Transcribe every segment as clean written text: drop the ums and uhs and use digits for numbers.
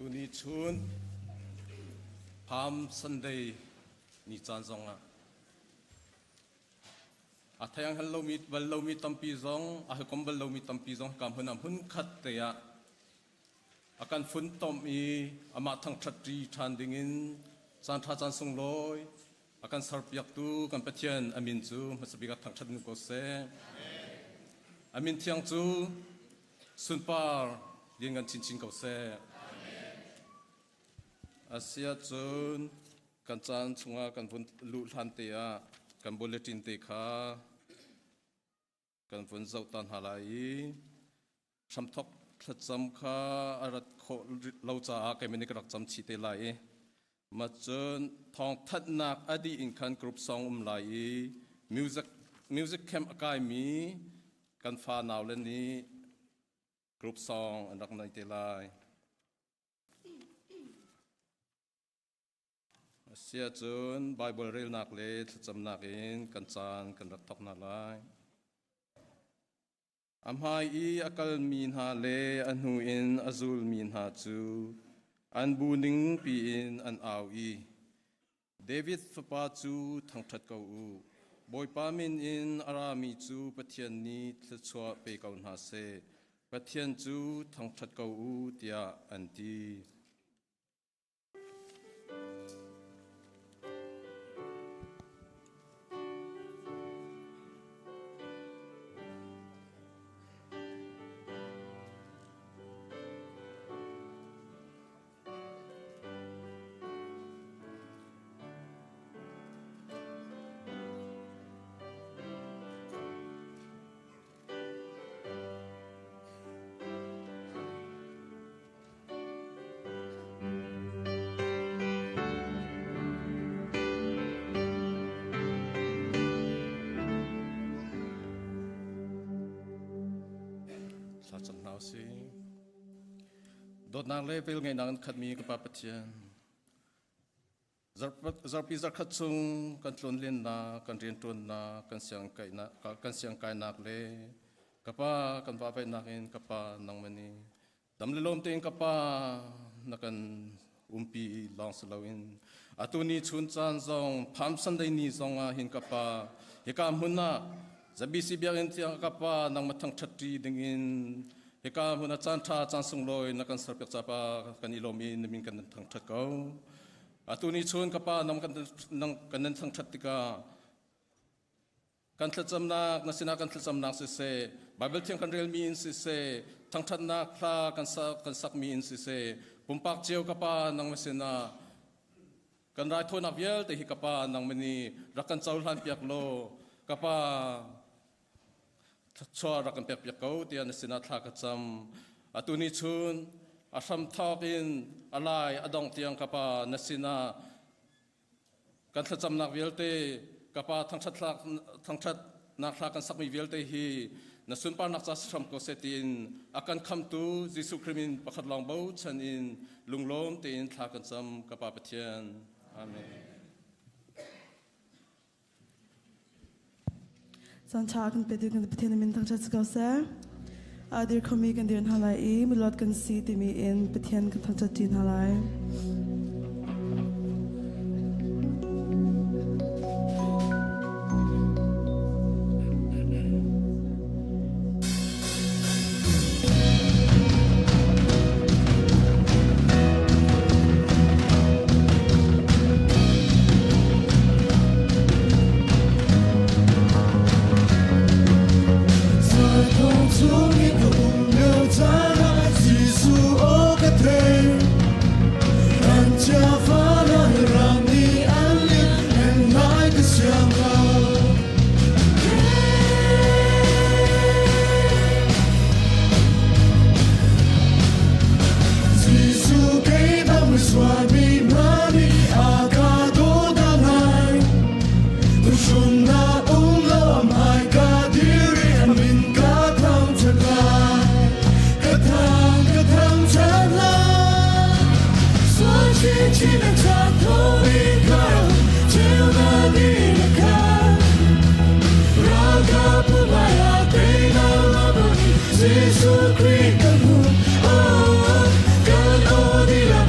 Tuni chun Palm Sunday ni caan zongah a thei hal lomi bal lomi tampi zong a hawikom bal lomi tampi zong hika hmun ah hmun khat te ah a kan funtom i amah thangṭhat ṭi ṭhan dingin caan ṭha caan sunglawi a kan serpiaktu kan Pathian a min cu hmasa bik ah thangṭhat nu ko seh. A min thiang cu sunpar lianngan chinchin ko seh. Asiahcun kan caan chungah kan vun luh hlan te ah kan bulletin te kha kan vun zoh ta hna lai i hramthok thlacam kha a rat khawh lo caah keimah nih ka rak cam chih te lai i macun thawngthanhnak a dih in khan group song um lai i music music camp a kaimi kan fa nau le nih group song an rak nei te lai. Asiahcun Baibal relnak le thlacamnak in kan caan kan rak thawk hna lai. A hmai i a kalmi hna le a hnu in a zulmi hna cu an bu ning piin an au i David fapa cu thangṭhat ko u. Bawipa min in a rami cu Pathian nih thluachuah pe ko hna seh. Pathian cu thangṭhat ko u tiah an ti. Thlacam hna usih. Dawtnak le velngeihnak in khatmi ka Pa Pathian, Zarhpi zarkhat chung kan tlonlennak, kan rianṭuannak, kan siangkainak, kan siangkainak le ka pa kan vahvaihnak in ka pa nangmah nih dam le lawm tein ka pa na kan umpi lawng si loin atu ni chun caan zong Palm Sunday ni zong ah hin ka pa hika hmun ah ZBC biakinn tiang ka pa nangmah thangṭhat ṭi dingin hika hmun ah caan ṭha caan sunglawi na kan serpiak capa kan i lawm i na min kan thangṭhat ko. Atu ni chun ka pa nang kan nang kan nan thangṭhat tikah kan thlacamnak na sinah kan thlacamnak siseh Bible thiang kan relmi in siseh thangṭhatnak hla kan sak kan sakmi in siseh pumpak cio ka pa nang na sinah kan raithawinak vialte hi ka pa nang mani rak kan cohlan piak law ka pa thluachuah rak kan pek piak ko tiah na sinah thla ka cam. Atu ni chun a hram thawk in a lai a dong tiang ka pa na sinah kan thlacamnak vialte ka pa thangṭhat thangṭhatnak hla kan sakmi vialte hi na sunparnak ca si hram ko seh tiin a kan khamtu Jesuh Khrih min pakhat lawng bochan in lunglawm tein thla kan cam ka pa Pathian. Amen. Caan kan petu kan Pathian min thangṭhat si ko seh. A dir khomi kan dir hna lai i miluat kan si timi in Pathian kan thangṭhat ṭi hna lai. Jesus Christ kan oh kan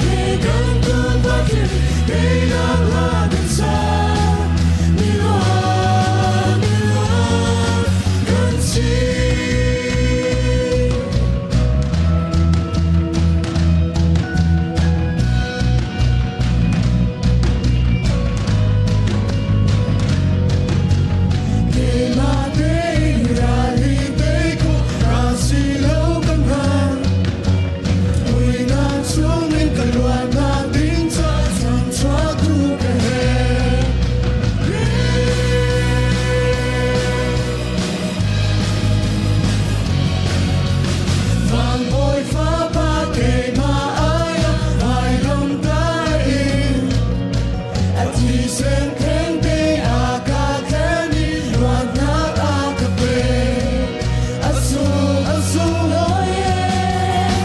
Teinak hla kan sa. Miluan, miluan kan si. Keimah tein ral hi tei khawh ral si lo kan hman. Muihnak chungin ka luatnak ding ca thangṭhattu ka herh. Van Bawi Fapa keimah ai-ah vailam in a thisen khengte a ka thlen i luatnak a ka pek. A sung a sung oh yeah.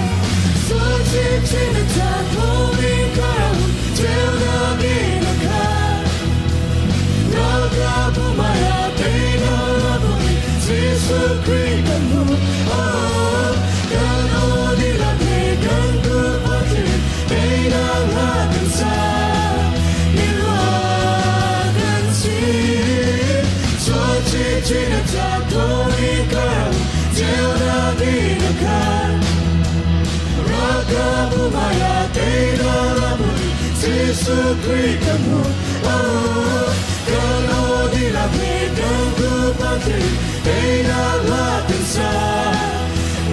Sual chinchin a ṭhat khomi ka ceunak in a khat. Jesuh Khrih kan hmu. Oh, kan aw dihlak he kan kut patling teinak hla kan sa. Miluan kan si. Sual chinchin a ṭhat khomi ka ceunak in a khat. Jesuh Khrih kan hmu. Oh, kan aw dihlak he kan kut patling teinak hla kan sa.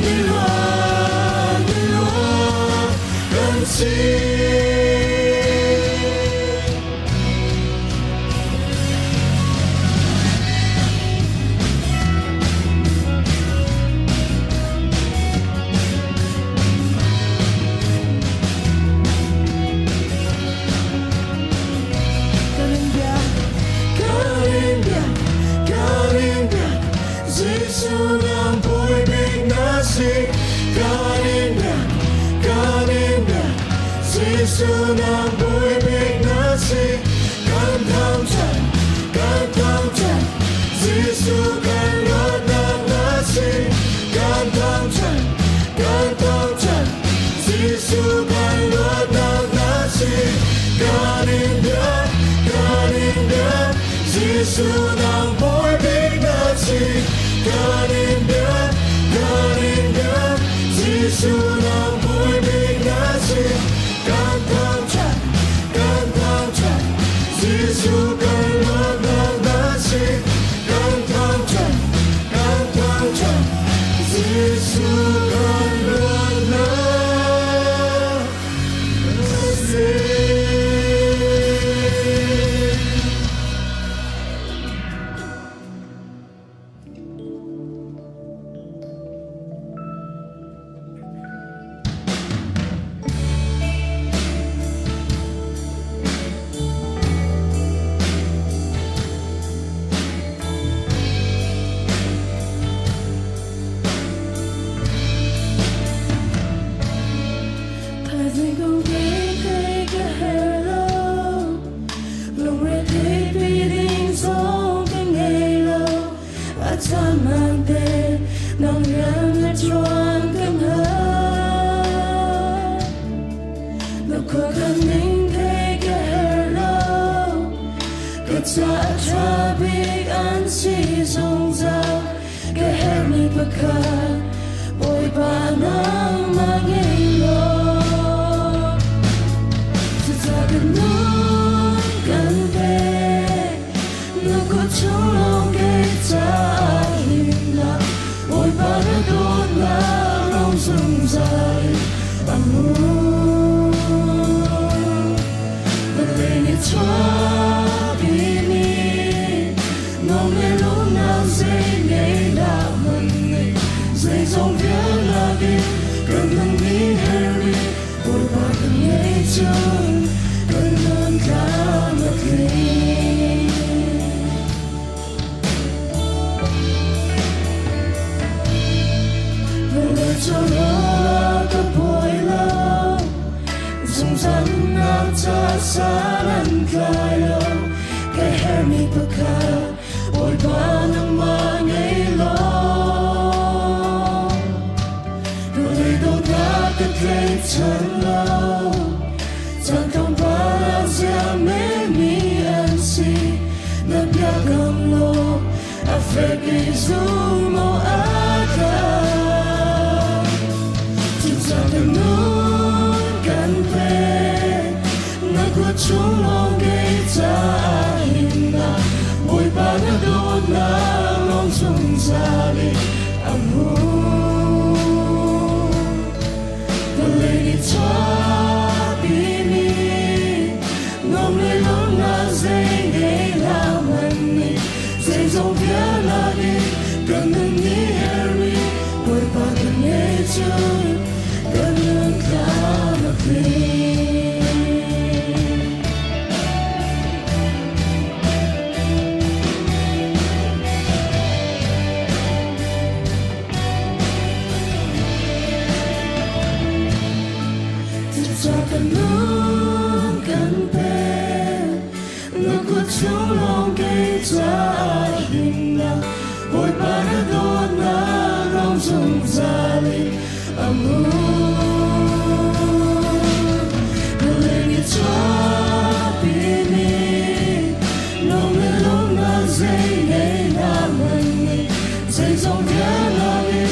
Miluan, miluan kan si. Karinbia, Karinbia, Karinbia, Jesuh nang bawi bik na si. Karinbia, Karinbia, Jesuh nang bawi bik na si. Kan thangṭhat, kan thangṭhat, Jesuh kan luatnak na si. Kan thangṭhat, kan thangṭhat, Jesuh kan luatnak na si. Kan in biak, kan in biak, Jesuh nang bawi bik na si. Kan in biak, kan in biak, Jesuh nang bawi bik na si. Kan thangṭhat, kan thangṭhat, Jesuh kan luatnak na si. Kan thangṭhat, kan thangṭhat, Jesuh kan luatnak na si. Thaizing kong thei ka herh lo, lungre thei pi ding zong ka ngei lo. A caan man te nang rian na ṭuan kan hal. Na khua kan ning thei ka herh lo, ka ca a ṭha bik an si zungzal. Ka herhmi pakhat Bawipa nangmah ngei law. Cucaah ka nun kan pek, na kut chung lawng kei caah himnak. Bawipa na dawtnak rong zungzal in a hmun. Vawlei nih chuahpimi nuam le lawmnak zei ngei dah man ngei. Zeizong vialte kan nun nih herhmi Bawipa kan ngei cun kan nun tlam a tling. Vawlei cung ka buai lo, zungzal nunnak ca san an tlai lo. Ka herhmi pakhat Bawipa nangmah ngei law. Vawlei dawtnak ka tlaihchan lo, caan tlawmpal ah ziang Fek i zum awk aa tlak. Cucaah kan nun kan pek, na kut chung lawng kei caah himnak, Bawipa na dawtnak lawng zungzal in a hmun. Vawlei nih chuahpimi nuam le lawmhnak zei ngei hlah hmanh nih zeizong vialte kan nun nih herhmi Bawipa kan ngei cu kan nun tlam a tling. Cucaah kan nun kan pek, na kut chung lawng kei caah himnak, Bawipa na dawtnak lawng zungzal in a hmun. Vawlei nih chuahpimi lung le lungnak zei ngei hna hmanh nih zeizong vialte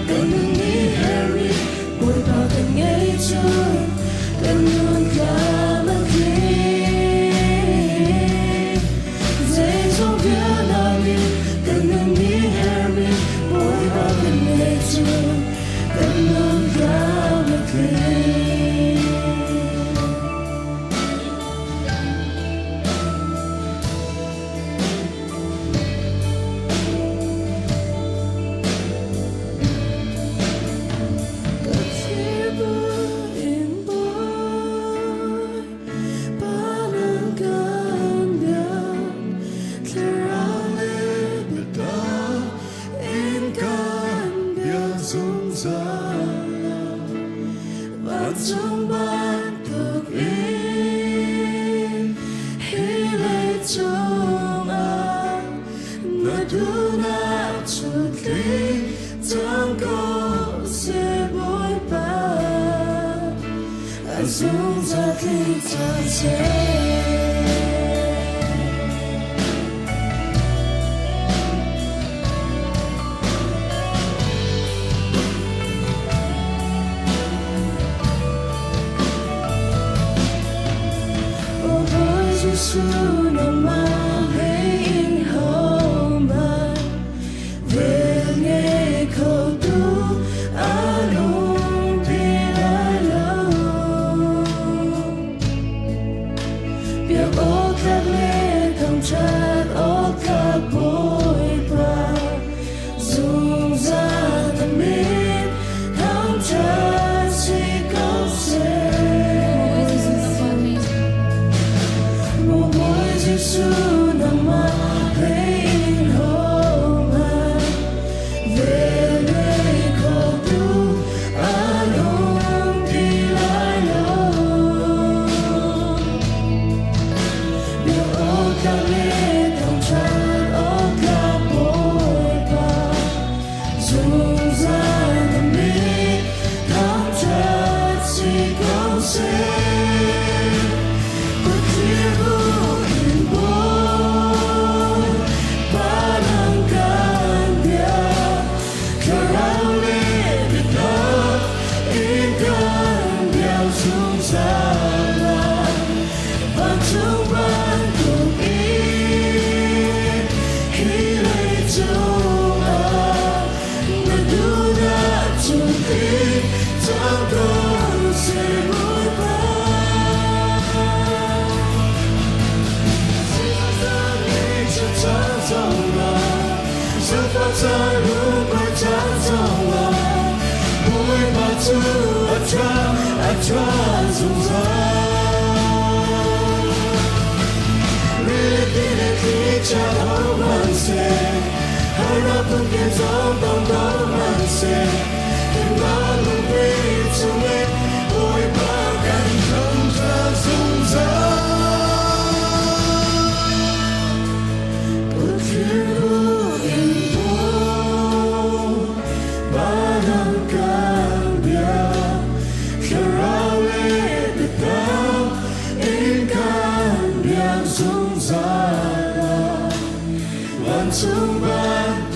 kan nun nih herhmi Bawipa kan ngei cu kan nun tlam a tling. Zeizong vialte kan nun nih herhmi Bawipa kan ngei cu kan nun tlam a tling. Ka thir in bawi panan kan biak thlarau le biatak in kan biak zungzal vancung bantuk in hi leicung ah na duhnak cu tling cang ko seh Bawipa a zungzal tling cang seh. O Bawi Jesuh nangmah hlei in hohmanh vel ngei khotu an um ti lai lo. Biak awk tlak le thangṭhat awk tlak Bawipa zungzal na min thangṭhat si ko seh. Maw Bawi Jesuh nangmah hlei in hohmanh vel ngei khotu an um ti lai lo. Biak awk tlak le thangṭhat awk tlak Bawipa zungzal na min thangṭhat si ko seh. Kutthlir in Bawipa nang kan biak, thlarau le biatak in kan biak zungzal lai. Vancung bantuk in hi leicung ah na duhnak cu tling cang ko seh Bawipa. Zungzal. Vancung bantuk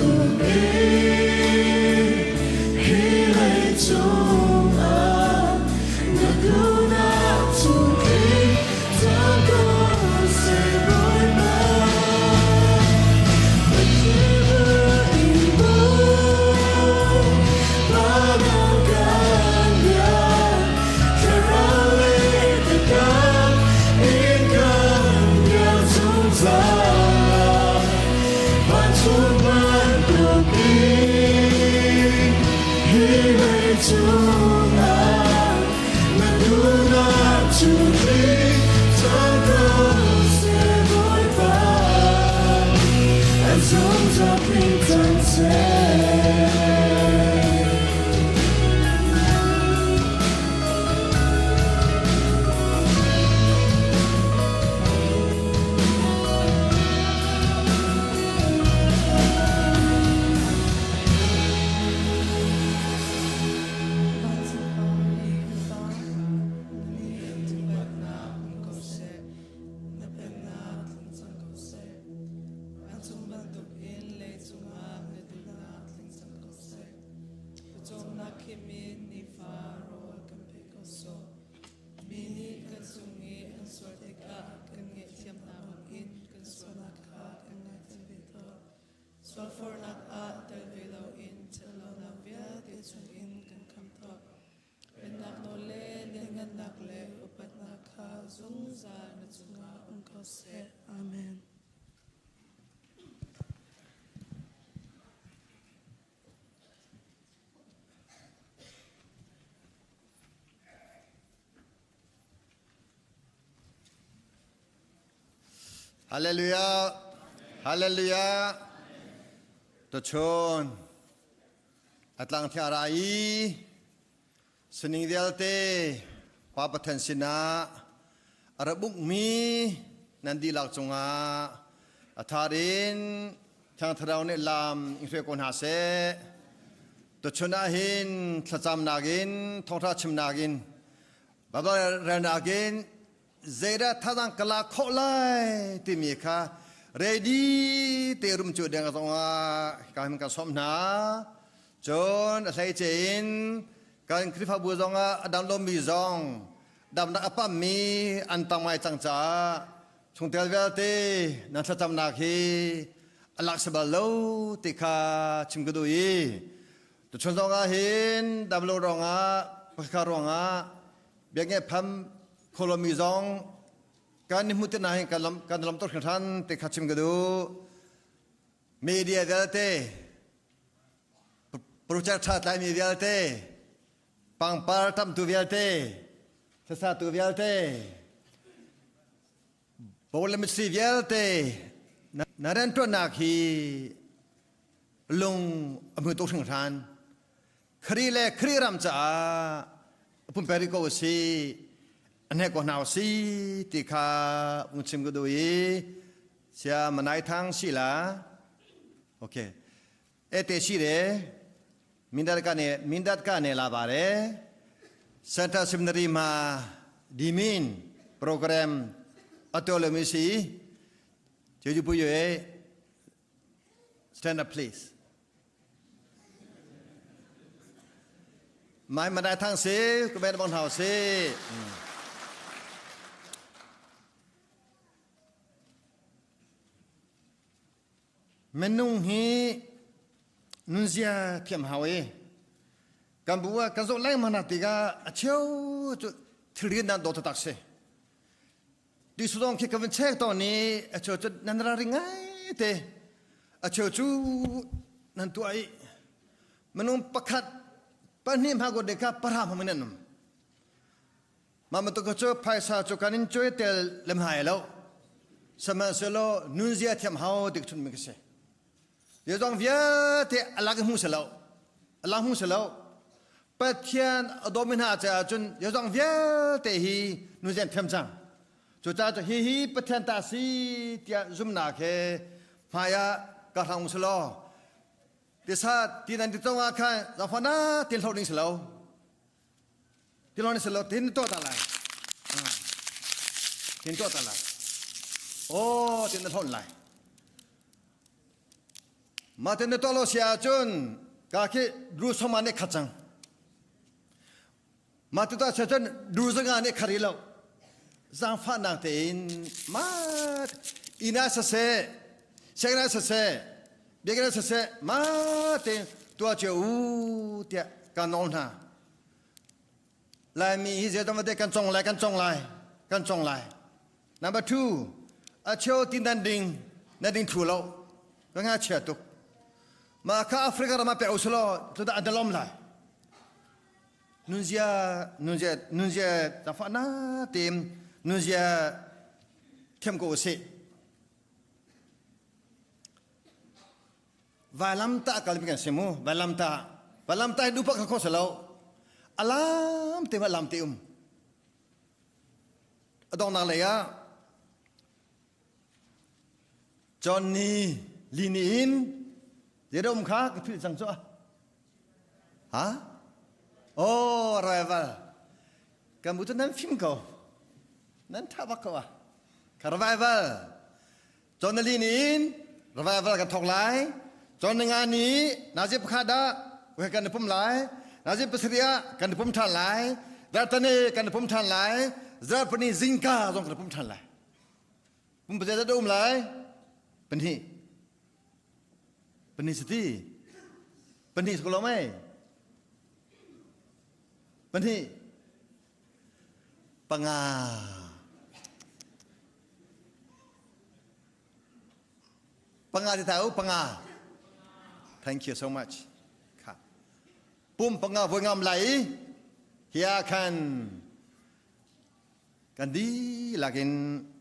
cungah um ko seh. Amen. Hallelujah. Hallelujah. Tuchun atlang thia ra i sining vialte Pa Pathian sinah a ra bukmi nan dihlak cungah a thar in Thiang Thlarau nih lam in hruai ko hna seh. Tuchun ah hin thlacamnak in thawngṭha chimnak in Baibal relnak in zeidah thazaang ka lak khawh lai timi kha ready te rum cu deng zongah ka hin kan sawm hna. Cun a hleice in kan Khrihfabu zongah a dam lomi zong damnak a pammi an tam ngai cang caah chungtel vialte nan thlacamnak hi a lak si bal lo ti kha chim ka duh i tuchun zongah hin damlo ruangah pakhat ruangah biakinn pham kholomi zong kan i hmuh te na hin kan lam kan lam tuk hringhran ti kha chim ka duh. Media vialte, project ṭha tlaimi vialte, pangpar tamtu vialte, sasatu vialte, bawle mitthli vialte na rianṭuannak hi lung a hmu tuk hringhran. Khrih le Khrih ram caah pumpe rih ko si, a hnek ko hna si ti kha ung chim ka duh i sia manai thang si la. Okay. Ete si re mindat ka ne mindat ka ne la ba re Central Seminary ma dimin program atolo mi si Jeju pu ye stand up please. Mai madai thang si ku ben bang hau si. Minung hi nunzia thiam hau i kan bu ah kan zoh lengmang nak tikah a cheu cu thilri nan dawt taktak si. Ti sudong khi ka vun check tawn i a cheu cu nan ra ring ngai te. A cheu cu nan tuah i minung pakhat pahnih hma god kha pahra hmang in an um. Mah bantuk cu phaisa cu kan in cuai tel lem hai lo. Sihmanhsehlaw nunzia thiam hau tik chun mi ka si. Zeizong vialte alak in hmu si lo. Alak hmu si lo. Pathian a dawmi hna caah cun zeizong vialte hi nunzia an thiam cang. Cucaah cu hi hi Pathian ta si tiah zumnak he hmai ah ka hlang si law tisa ti nan ti cong ah khan zangfah tin hlo ding si lo. Tilon si lo tin to ta lai. Tin to ta lai. Oh, tin na hlon lai. Ma tin na to lo sia cun ka khi ru soma ne khat cang. Ma tu ta sia cun ru zanga ne khari lo. Zangfa nak tein ma ina sa se sengna sa se biakina sa se ma te tua che u tia ka nol hna. Laimi hi zeitam te kan cong lai kan cong lai kan cong lai. Number 2 a cheu tin dan ding na ding thlu lo ka nga chia tuk. Ma kha Africa ram ah pe uslo tu da adalom lai. Nunzia nunzia nunzia ta fa na tem nunzia thiam ko usih. Vailamtah kalmi kan si mu. Vailamtah. Vailamtah hi dupak kho si lo. Alam te ma lam te um. A donghnak lei ah John ni lini in zeidah um kha ka philh cang cu ha? Oh, arrival. Kan bu cu nan fim ko. Nan tha bak ko ah. Ka revival. Cawn nali ni in revival kan thawk lai. Cawn ninga ni nazi pakhat ah kan i pum lai. Nazi pasarih ah kan i pum ṭhan lai. Zarhtani kan i pum ṭhan lai. Zarhpini zingka zong kan i pum ṭhan lai. Pum pazei dah um lai? Pahnih. Pahnih sati. Pahnih si ko lo mei? Pahnih. Panga. Panga ti ta u panga. Thank you so much. Kha. Pum panga voi ngam lai i hia khan kan dihlak in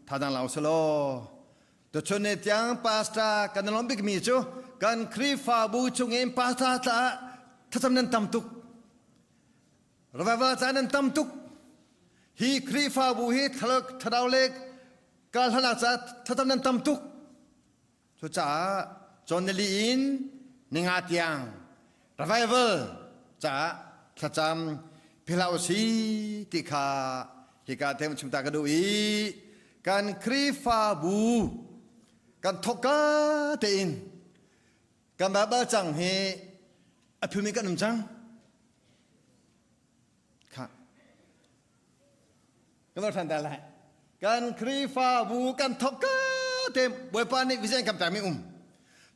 thadang lau selaw tuchun ni tiang pastor kan lawm bikmi cu kan Khrihfabu chungin pastor caah thlacam nan tam tuk revival ca nan tam tuk hi Khrihfabu hi thlarau le kalhanak caah thlacam nan tam tuk. Cucaah cawn nili in ninga tiang revival caah thlacam philhau si ti kha hika te chim ta ka duh i kan Khrihfabu kan thawkka tein kan Bible cang hi a phumi kan um cang. Kha. Kan ṭhan ta lai. Kan Khrihfabu kan thawk ka te Bawipa nih vision kan pekmi um.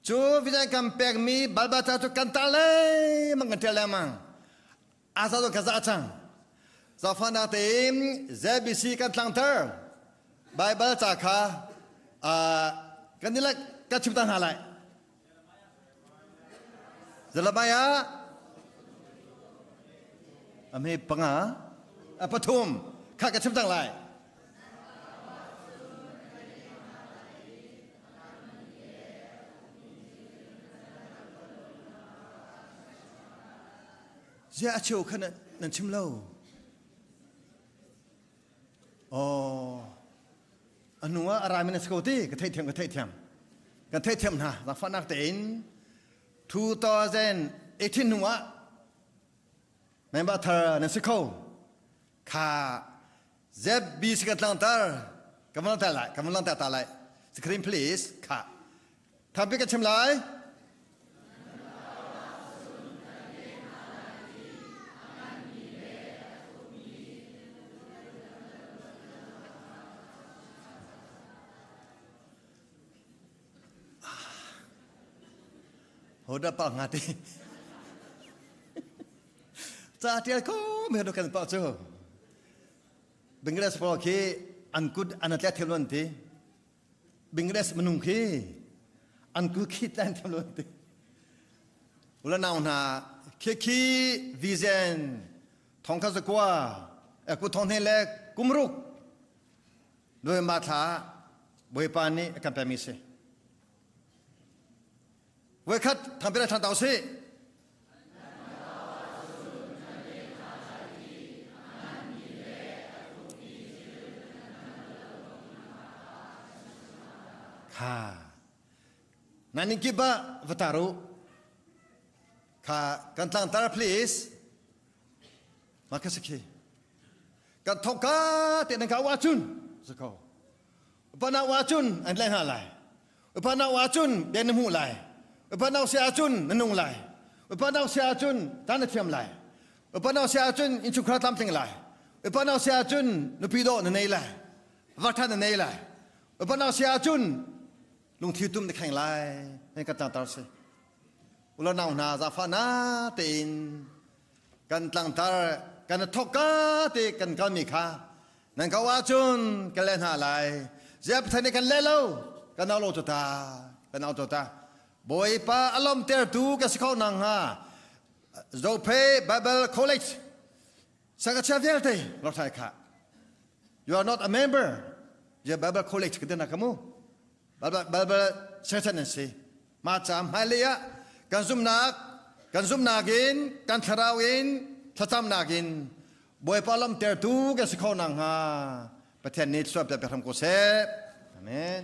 Cu vision kan pekmi Bible ca cu kan ta lengmang kan ṭial lengmang. Asa cu ka za cang. Zafanak tein ZBC kan tlangter. Bible ca kha kan i kan chim ta hna lai. Jeremiah a hme panga a pathum kha ka chim cang lai. Zia a cheu kha nan chim lo. Oh, a hnu ah a rami na si ko ti ka theihthiam ka theihthiam kan theihthiam hna zaangfahnak tein 2018 hnu ah member thar nan si kho kha ZBC kan tlangtar kan van langhter lai kan van langhter ta lai screen please kha thampi ka chim lai. Ho dah pa nga ti? Ca tial ko me kan pa cu. Bangladesh pawl khi an kut an tla thiam lo an ti. Bangladesh minung khi an kut khi tlan thiam lo an ti. Ula nau hna khi khi vision thong kha zakua ku thong hne le kumruk November thla Bawipa nih a kan pekmi si. Voikhat thangpi le thang tau sih. Kha. Nan in kip ah va tar u. Kha kan tlangtar please. Ma kha sakhi. Kan thok ka te nan ka wa chun. Sako. Upana wa chun an lai hna lai. Upa nau ahcun bia na hmuh lai. Upa nau si ahcun na nung lai. Upa nau si ahcun ta na thiam lai. Upa nau si ahcun innchungkhar tlamtling lai. Upa nau si ahcun nupi dawh na nei lai. Va ṭha na nei lai. Upa nau si ahcun lungthli tum na kheng lai. Hei kan tlangtar si. Ula nau hna zafa na tein kan tlangtar kan thok ka te kan kalmi kha Nan ko ahcun ka leh hna lai. Ziah Pathian nih kan leh lo? Kan au lo cu ta. Kan au cu ta. Bawipa a lawmtertu ka si kho nang hnga. Zophe Bible College sangachia vialte lorthai kha. You are not a member. Je Bible College ka dina kamu. Bible Bible session an si. Ma ca hmailei ah kan zumnak kan zumnak in kan thlarau in thlacamnak in Bawipa lamtertu kan si kho nakhnga Pathian nih thluachuah pe hram ko seh. Amen.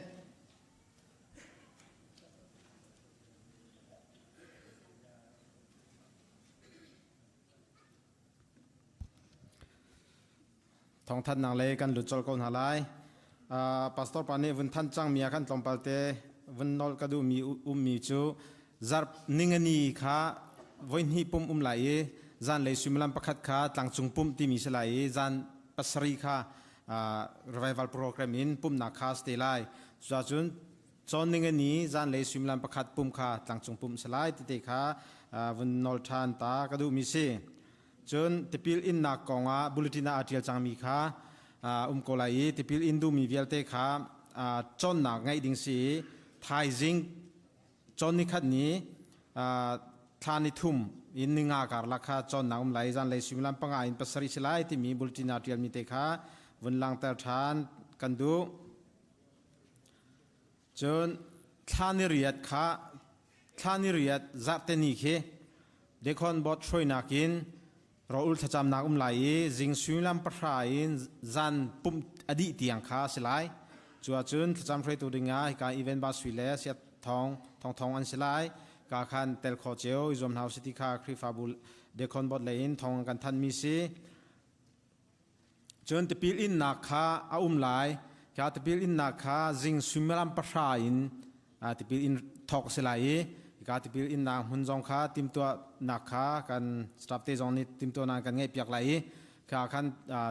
Thawngthanhnak lei kan lut colh ko hna lai. Pastor pa nih vun thanh cangmi ah khan tlawmpal te vun nolh ka duhmi ummi cu zarh ningani kha voihnih pumh um lai i zanlei suimilam pakhat kha tlangcung pumh timi si lai i zan pasarih kha revival program in pumhnak kha si te lai. Cucun cawn ningani zanlei suimilam pakhat pumh kha tlangcung pumh si lai ti te kha vun nawl ṭhan ta ka duhmi si. Cun tipil innak kongah bulletin ah aa ṭial cangmi kha um ko lai i tipil in duhmi vialte kha cawnnak ngeih ding si i thaizing. Cawn nikhat ni thla ni thum in ninga karlak kha cawnnak um lai zanlei suimilam panga in pasarih si lai timi bulletin ah ṭialmi te kha vun langhter ṭhan kan duh. Cun thla ni riat kha thla ni riat zarhte ni khi Dekhon Board hruainak in rawlul thlacamnak um lai i zing suimilam pahra in zan pumh a dih tiang kha a si lai. Cu ahcun thlacam hruaitu dingah hika event ba sui le siat thong thong thong an si lai. Ka khan tel kho cio i zuam hna usih ti kha Khrihfabu Dekhon Board lei in thong an kan thanhmi si. Cun tipil innak kha a um lai. Kha tipil innak kha zing suimilam pahra in tipil in thawk a si lai i hika tipil innak hmun zong kha timhtuahnak kha kan staff te zong nih timhtuahnak kan ngeihpiak lai i kha khan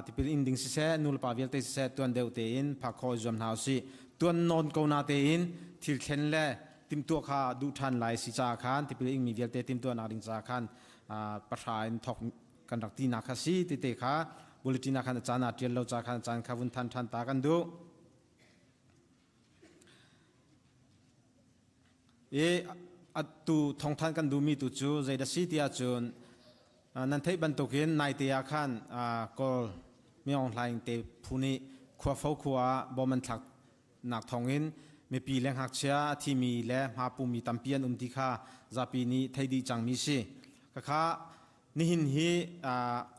tipil in ding siseh nulepa vialte siseh tuan deuh tein phak khawh i zuam hna usih. Tuan nawn ko na tein thil thlen le timhtuah kha duh ṭhan lai si caah khan tipil ingmi vialte timhtuahnak ding caah khan pahra in thawk kan rak tinak kha si tete kha bulletin ah khan a caan ah ṭial lo ca khan a caan kha vun than ṭhan ta kan duh. I atu thawngthan kan duhmi tu cu zeidah si ti ahcun nan theih bantukin naite ah khan Kawl Myaung Hlaing te phu nih Khuafo khua ah bom an thlak nak thawngin mipi le ngakchia a thimi le hmapumi tampi an um ti kha zapi nih thei dih cangmi si. Khakha nihin hi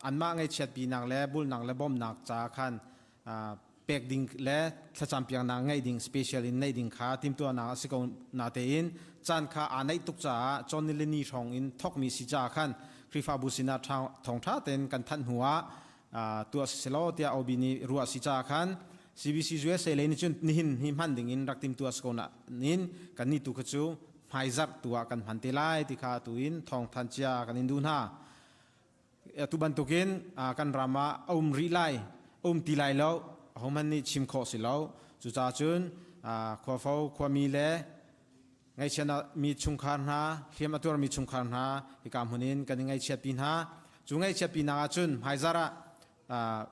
anmah ngaihchiatpinak le bulnak le bawmhnak ca khan pek ding le thlacam piaknak ngeih ding special in neih ding kha timtuahnak a si ko natein caan kha aa naih tuk caah cawn ni le ni hrawng in thokmi si caah khan Khrihfabu sinah thawngṭha tein kan thanh hnu ah tuah selaw tiah OB nih ruah si caah khan CBC USA lei nih cun nihin hi hman ding in rak timtuah si ko nain kan nih tu kha cu hmaizarh tu ah kan hman te lai ti kha tu in thawngthan cia kan in duh hna. Tu bantukin kan ram ah a um rih lai, um ti lai lo, ahohmanh nih chim khawh si lo. Cucaah cun khuafo khuami le ngaihchiat mi chungkhar hna, hliam a tuarmi chungkhar hna hika hmun in kan i ngaihchiatpi hna. Cu ngaihchiatpinak ahcun hmaizarh ah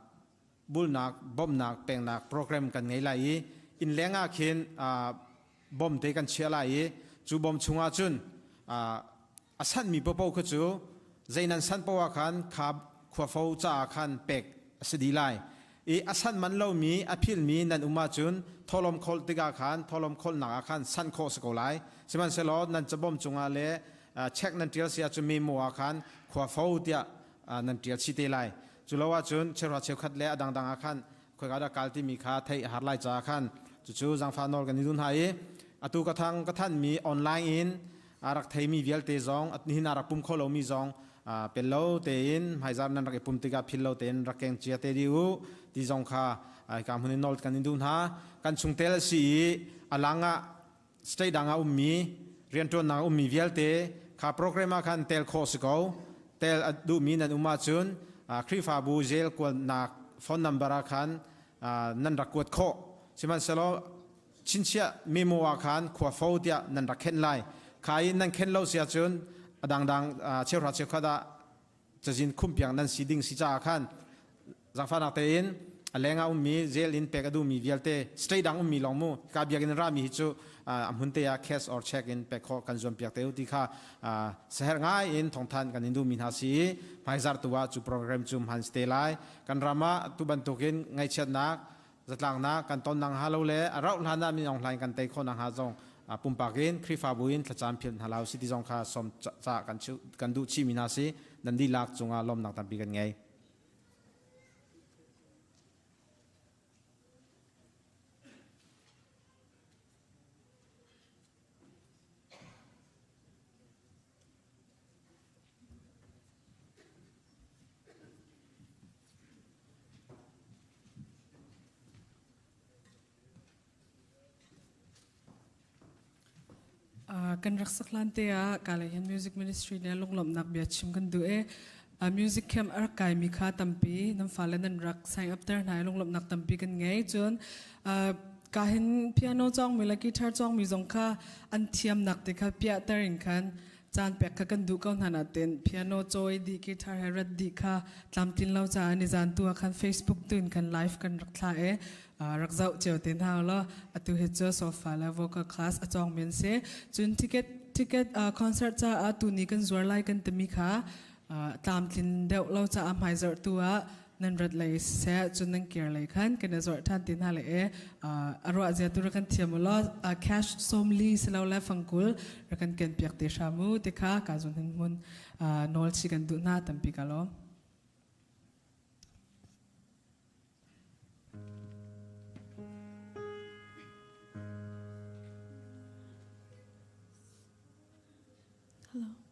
bulnak, bawmhnak, peknak program kan ngei lai i inn leng ah khin bom te kan chiah lai i cu bom chungah cun a sanhmi paohpaoh kha cu zei nan sanh paoh ah khan kha khuafo caah khan pek a si dih lai i a sanh man lomi a philmi nan um ahcun thawhlawm kholh tikah khan thawhlawm kholhnak ah khan sanh khawh si ko lai sihmanhsehlaw nan cabawm cungah le check nan ṭial si ahcun memo ah khan khuafo tiah nan ṭial chih te lai cu lo ahcun cheuhra cheukhat le a dangdang ah khan khoika dah kal timi kha theih a har lai caah khan cucu zaangfah nawl kan i duh hna i atu ka thang ka thanmi online in a rak theimi vialte zong nihin a rak pum kho lomi zong pel lo tein hmaizar nan rak i pum tikah phil lo tein rak keng cia te dih u ti zong kha hika hmun in nawl kan in duh hna kan chungtel a si i a lang ah state dang ah ummi rianṭuannak ummi vialte kha program ah khan tel khawh si ko tel a duhmi nan um ahcun Khrihfabu jail kuatnak phone number ah khan nan rak kuat khawh sihmanhsehlaw chinchiah memo ah khan khua fo tiah nan rak khenh lai kha in nan khenh lo si ahcun a dangdang cheuhra cheukhat ah cazin khumpiak nan si ding si caah khan zaangfahnak tein a leng ah ummi jail in pek a duhmi vialte state dang ummi lawng mu ka biakinn rami hi cu a hmun te ah cash or check in pek khawh kan zuam piak te u ti kha saher ngai in thongthan kan in duhmi hna si i hmaizar tu ah cu program cu hman ste lai kan ram ah tu bantukin ngaihchiatnak zatlangnak kan ton nang ha lo le a rauh hlan ah min ong hlain kan tei khawh nang ha zong pumpak in Khrihfabu in thlacam philh hna lo si ti zong kha som ca kan kan duh chih mi hna si nan dihlak cungah lawmnak tampi kan ngei. Kan rak sak hlan te ah ka lei hin music ministry le lunglawmhnak bia chim kan duh i music camp a rak kaimi kha tampi nan fale nan rak sign up ter hna i lunglawmhnak tampi kan ngei cun ka hin piano cawngmi le guitar cawngmi zong kha an thiamnak te kha piah ter in khan caan pek kha kan duh ko hna natin piano cawi dih guitar he rat dih kha tlamtlin lo caah ni zan tu ah khan Facebook tu in khan live kan rak thla i rak zoh cio te hna law atu hi cu sofa le vocal class a cawng mi an si cun ticket. Ticket concert caah tuni kan zuar lai kan timi kha tlamtlin deuh lo caah hmaizarh tu ah nan rat lei siseh cun nan kir lei khan kan i zuarh ṭhan ti hna le e a ruah zia tu rak kan thiam u law cash sawmli silole fangkul rak kan ken piak te hram u ti kha ka zun hin hmun nawl chi kan duh hna tampi ka lawm. Hello.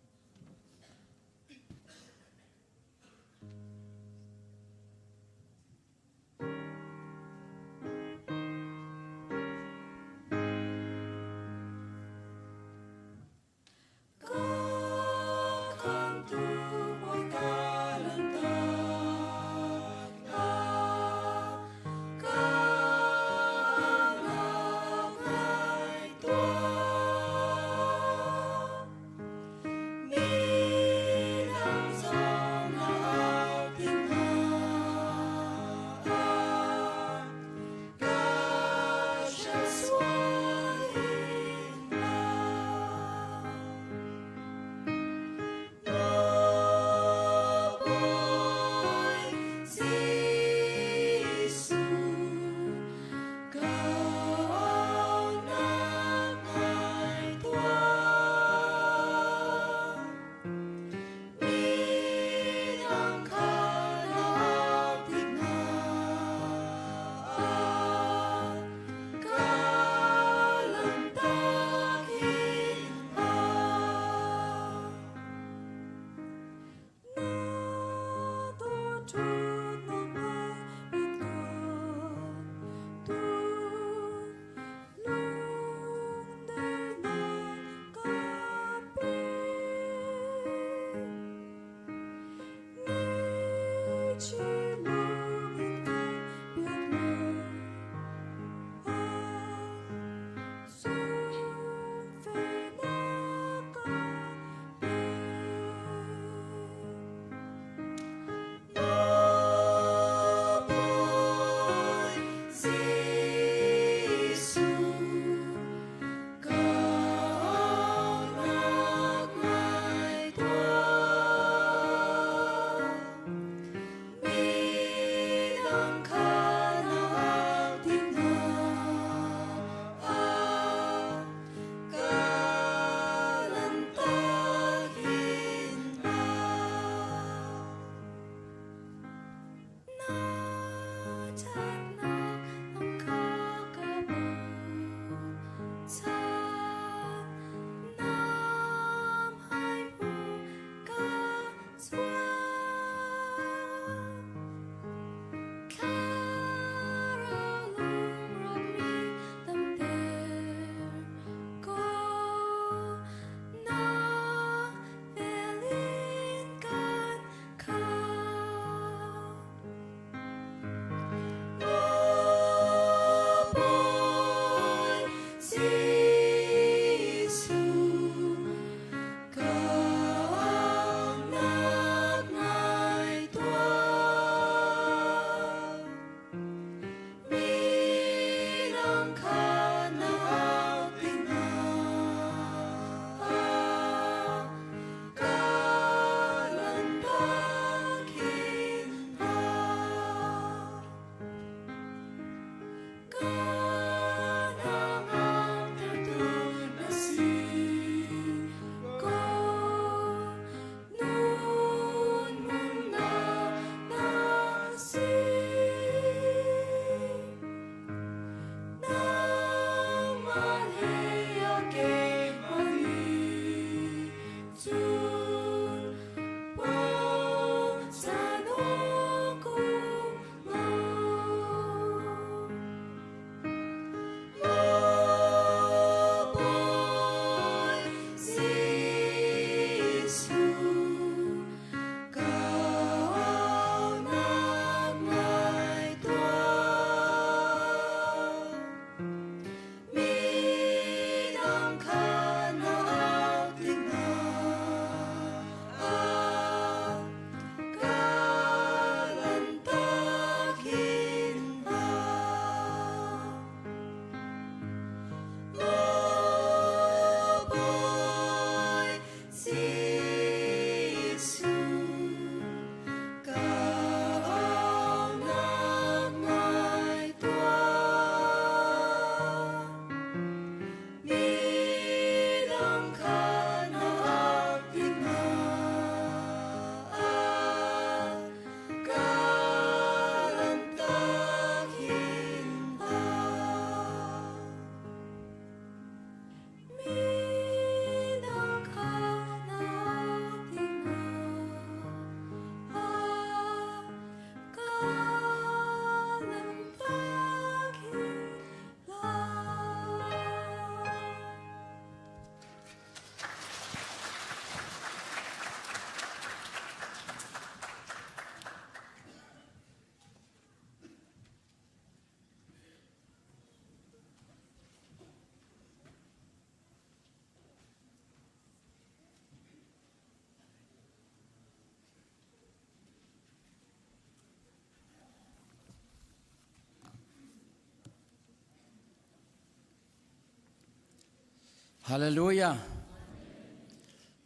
Hallelujah.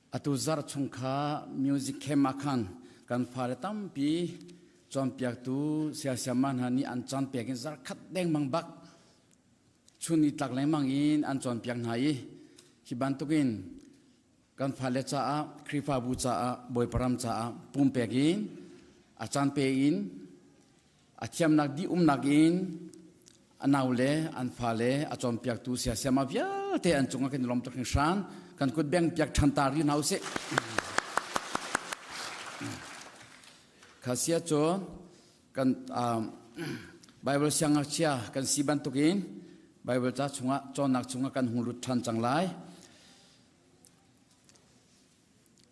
Atu zarh chung kha music camp ah khan kan fale tampi cawnpiaktu siasiama hna nih an cawnpiak in zarh khat dengmang bak chun ni tlak lengmang in an cawnpiak hna i hi bantukin kan fale caah Khrihfabu caah Bawipa ram caah pumpek in a caan pe in a thiamnak dih umnak in a naule an fale a cawnpiaktu siasiama vialte an cungah kan i lawm tuk hringhran kan kut beng piak ṭhan ta rih hna usih khasia cu kan Bible siangngakchia kan si bantukin Bible ca chungah cawnnak chungah kan hung lut ṭhan cang lai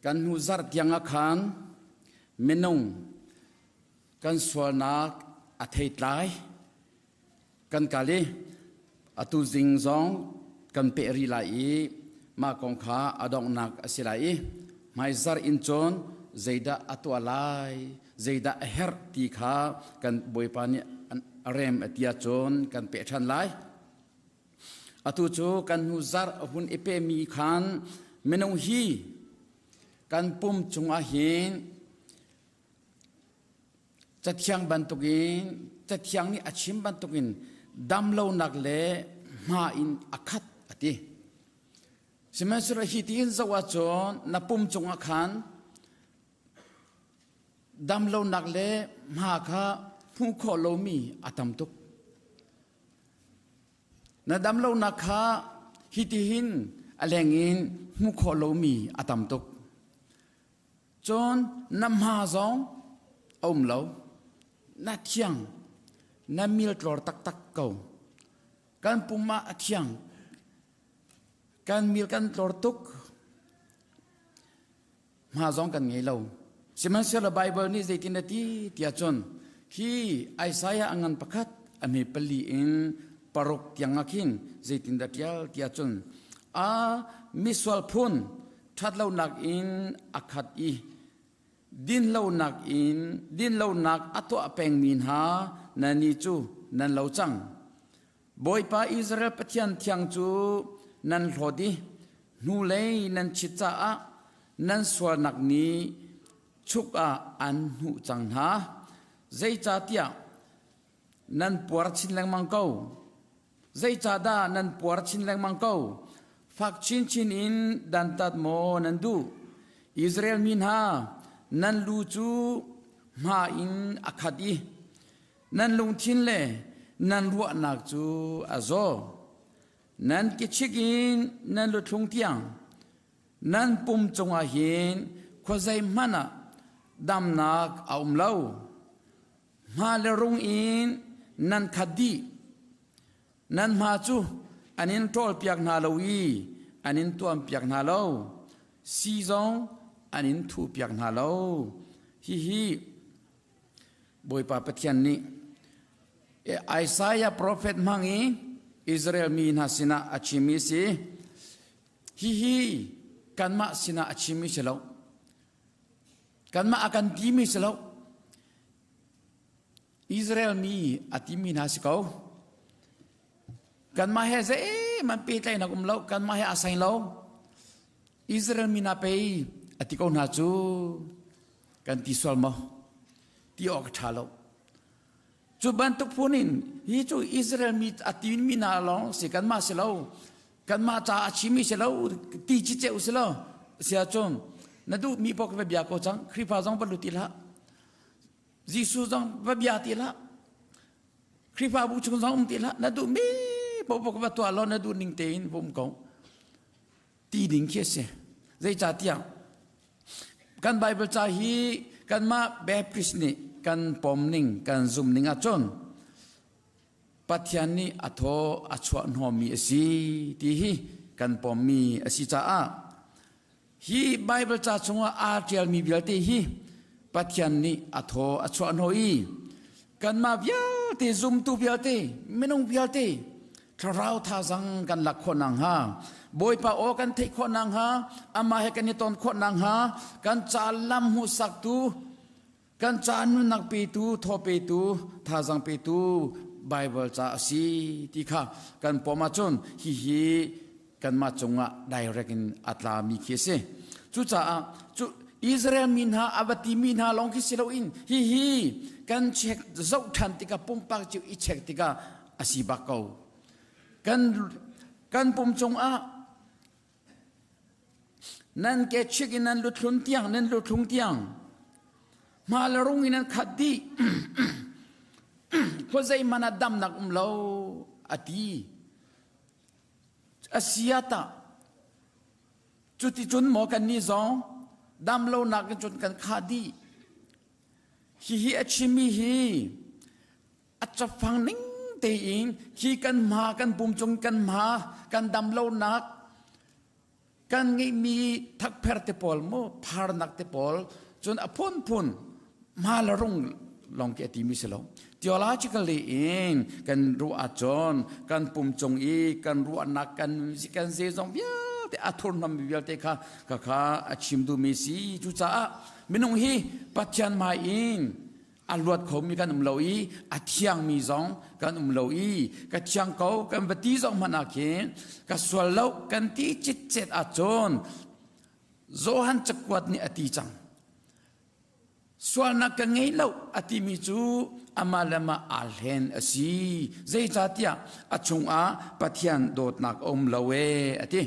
Kan hnu zarh tiang ah khan minung kan sualnak a theitlai kan kal i atu zing zong kan peh rih lai i mah kong kha a donghnak a si lai i hmaizarh in cun zeidah a tuah lai zeidah a herh ti kha kan Bawipa nih a rem a ti ahcun kan peh ṭhan lai. Atu cu kan hnu zarh a hun i pemi khan minung hi kan pum cungah hin cathiang bantukin cathiang nih a chim bantukin damlonak le hma in a khat a ti. Sihmanhsehlaw hi tiin zoh ahcun na pum cungah khan damlonak le hma kha hmuh khawh lomi a tam tuk. Na damlonak kha hitihin a lengin hmuh khawh lomi a tam tuk. Cun na hma zong a um lo. Na thiang. Na miltlor taktak ko. Kan pum ah a thiang. Kan mil kan tlor tuk. Hma zong kan ngei lo. Sihmanhsehlaw Baibal nih zeitin a ti tiah cun khi Isaiah a ngan pakhat a hme pali in paruk tiang ah khin zeitindah ṭial tiah cun a misual phun ṭhatlonak in a khat i dinlonak in dinlonak a tuah pengmi hna nan nih cu nan lo cang. Bawipa Israel Pathian thiang cu nan hlawt i hnulei nan chit caah nan sualnak nih chuk ah an hnuh cang hna. Zeicahtiah nan puar chin lengmang ko. Zeicahdah nan puar chin lengmang ko? Fak chinchin in dantat maw nan duh? Israel mi hna, nan lu cu hma in a khat i Nan lungthin le nan ruahnak cu a zaw. Nan kechik in nan luthlung tiang nan pum cungah hin khuazei hmanh ah damnak a um lo. Hma le rung in nan khat dih. Nan hma cu an in ṭawlpiak hna lo i an in tuampiak hna lo. Sii zong an in thuhpiak hna lo. Hihi Bawipa Pathian nih Isaiah profet hmang i Israel mi hna sinah a chimmi si. Hihi kanmah sinah a chimmi si lo. Kanmah a kan timi si lo. Israel mi a timi hna si ko. Kanmah he zeihmanh pehtlaihnak um lo. Kanmah he aa saing lo. Israel mi hna pei a ti ko hna cu kan ti sual maw ti awk a ṭha lo cu bantuk phun in hi cu Israel mi a ti mi hna lawng si kanmah si lo kanmah ca a chimmi si lo ti ci ceu si lo sia cun na duh mi paoh va bia ko cang Khrihfa zong va lut ti hlah Jesuh zong va bia ti hlah Khrihfabu chung zong um ti hlah na duh mi paoh va tuah law na duh ning tein va um ko ti ding khi a si. Zeicahtiah kan Bible ca hi kanmah Baptist nih kan pom ning kan zum ning ahcun Pathian nih a thaw a chuah hnawmmi a si ti hi kan pommi a si caah hi Bible ca chungah aa ṭialmi vialte hi Pathian nih a thaw a chuah hnawh i kanmah vialte zumtu vialte minung vialte thlarau thazang kan lak khawh nakhnga Bawipa aw kan theih khawh nakhnga amah he kan i ton khawh nakhnga kan ca lam hmuhsaktu kan ca nunnak petu thaw petu thazang petu Bible ca a si ti kha kan pom ahcun hihi. Kanmah cungah direct in a tlami khi a si. Cucaah cu Israel mi hna a va timi hna lawng khi si loin hihi kan check zoh ṭhan tikah pumpak cio i check tikah a si bak ko. Kan kan pum cungah Nan ke chik in nan luthlun tiang, nan luthlung tiang, hma le rung in an khat dih. Khuazei hmanh ah damnak um lo, a ti. A si ah tah, cuticun maw kannih zong dam lonak in cun kan khah dih. Hihi a chimmi hi a cafang ning tein khi kan hma kan pum cung kan hma kan dam lonak kan ngeihmi thakpher te pawl mu pharnak te pawl cun a phunphun hma le rung lawng khi a timi si lo. Theologically in kan ruah ahcun kan pum cung i kan ruahnak kan kan zeizong vialte a thurhnawmmi vialte kha kha kha a chim duhmi si. Cucaah minung hi Pathian hmai in a luat khomi kan um lo i a thiangmi zong kan um lo i ka thiang ko kan va ti zong hmanh ah khin ka sual lo kan ti citcet ahcun Johan cakuat nih a ti cang. Sualnak ka ngei lo a timi cu amah le amah aa hlen a si. Zeicahtiah a chungah Pathian dawtnak a um lo ee a ti.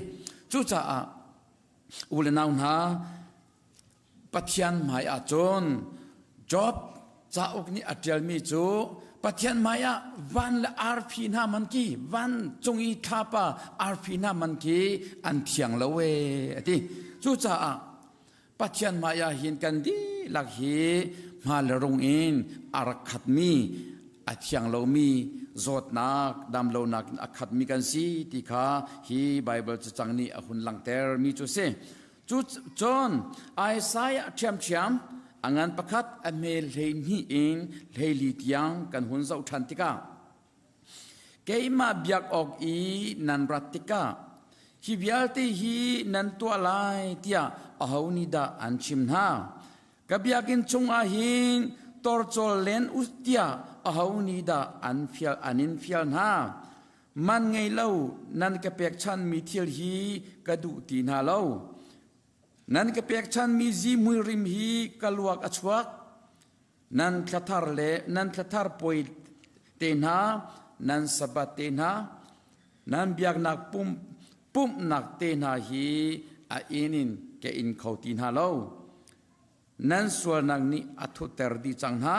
Cucaah u le nau hna, Pathian hmai ah cun Job cauk nih a ṭialmi cu Pathian hmai ah van le arfi hna man khi van cung i thlapa arfi hna man khi an thiang lo ee a ti. Cucaah Pathian hmai ah hin kan dihlak hi hma le rung in a rak khatmi a thiang lomi zawtnak damlonak in a khatmi kan si ti kha hi Baibal cacang nih a hun langhter mi cu a si. Cu cun Isaiah ṭhiamṭhiam a ngan pakhat a hme 12 in 14 tiang kan hun zoh ṭhan tikah keimah biak awk i nan rat tikah hi vialte hi nan tuah lai tiah aho nih dah an chim hna? Ka biakinn chungah hin torcawl len u tiah aho nih dah an fial an in fial hna? Man ngei lo nan ka pekchanmi thil hi ka duh ti hna lo. Nan ka pekchanmi zihmui rim hi ka luak a chuak. Nan thlathar le nan thlathar puai te hna, nan sabbath te hna, nan biaknak pum pumhnak te hna hi a inn in ka in kho ti hna lo. Nan sualnak nih a thutter dih cang hna.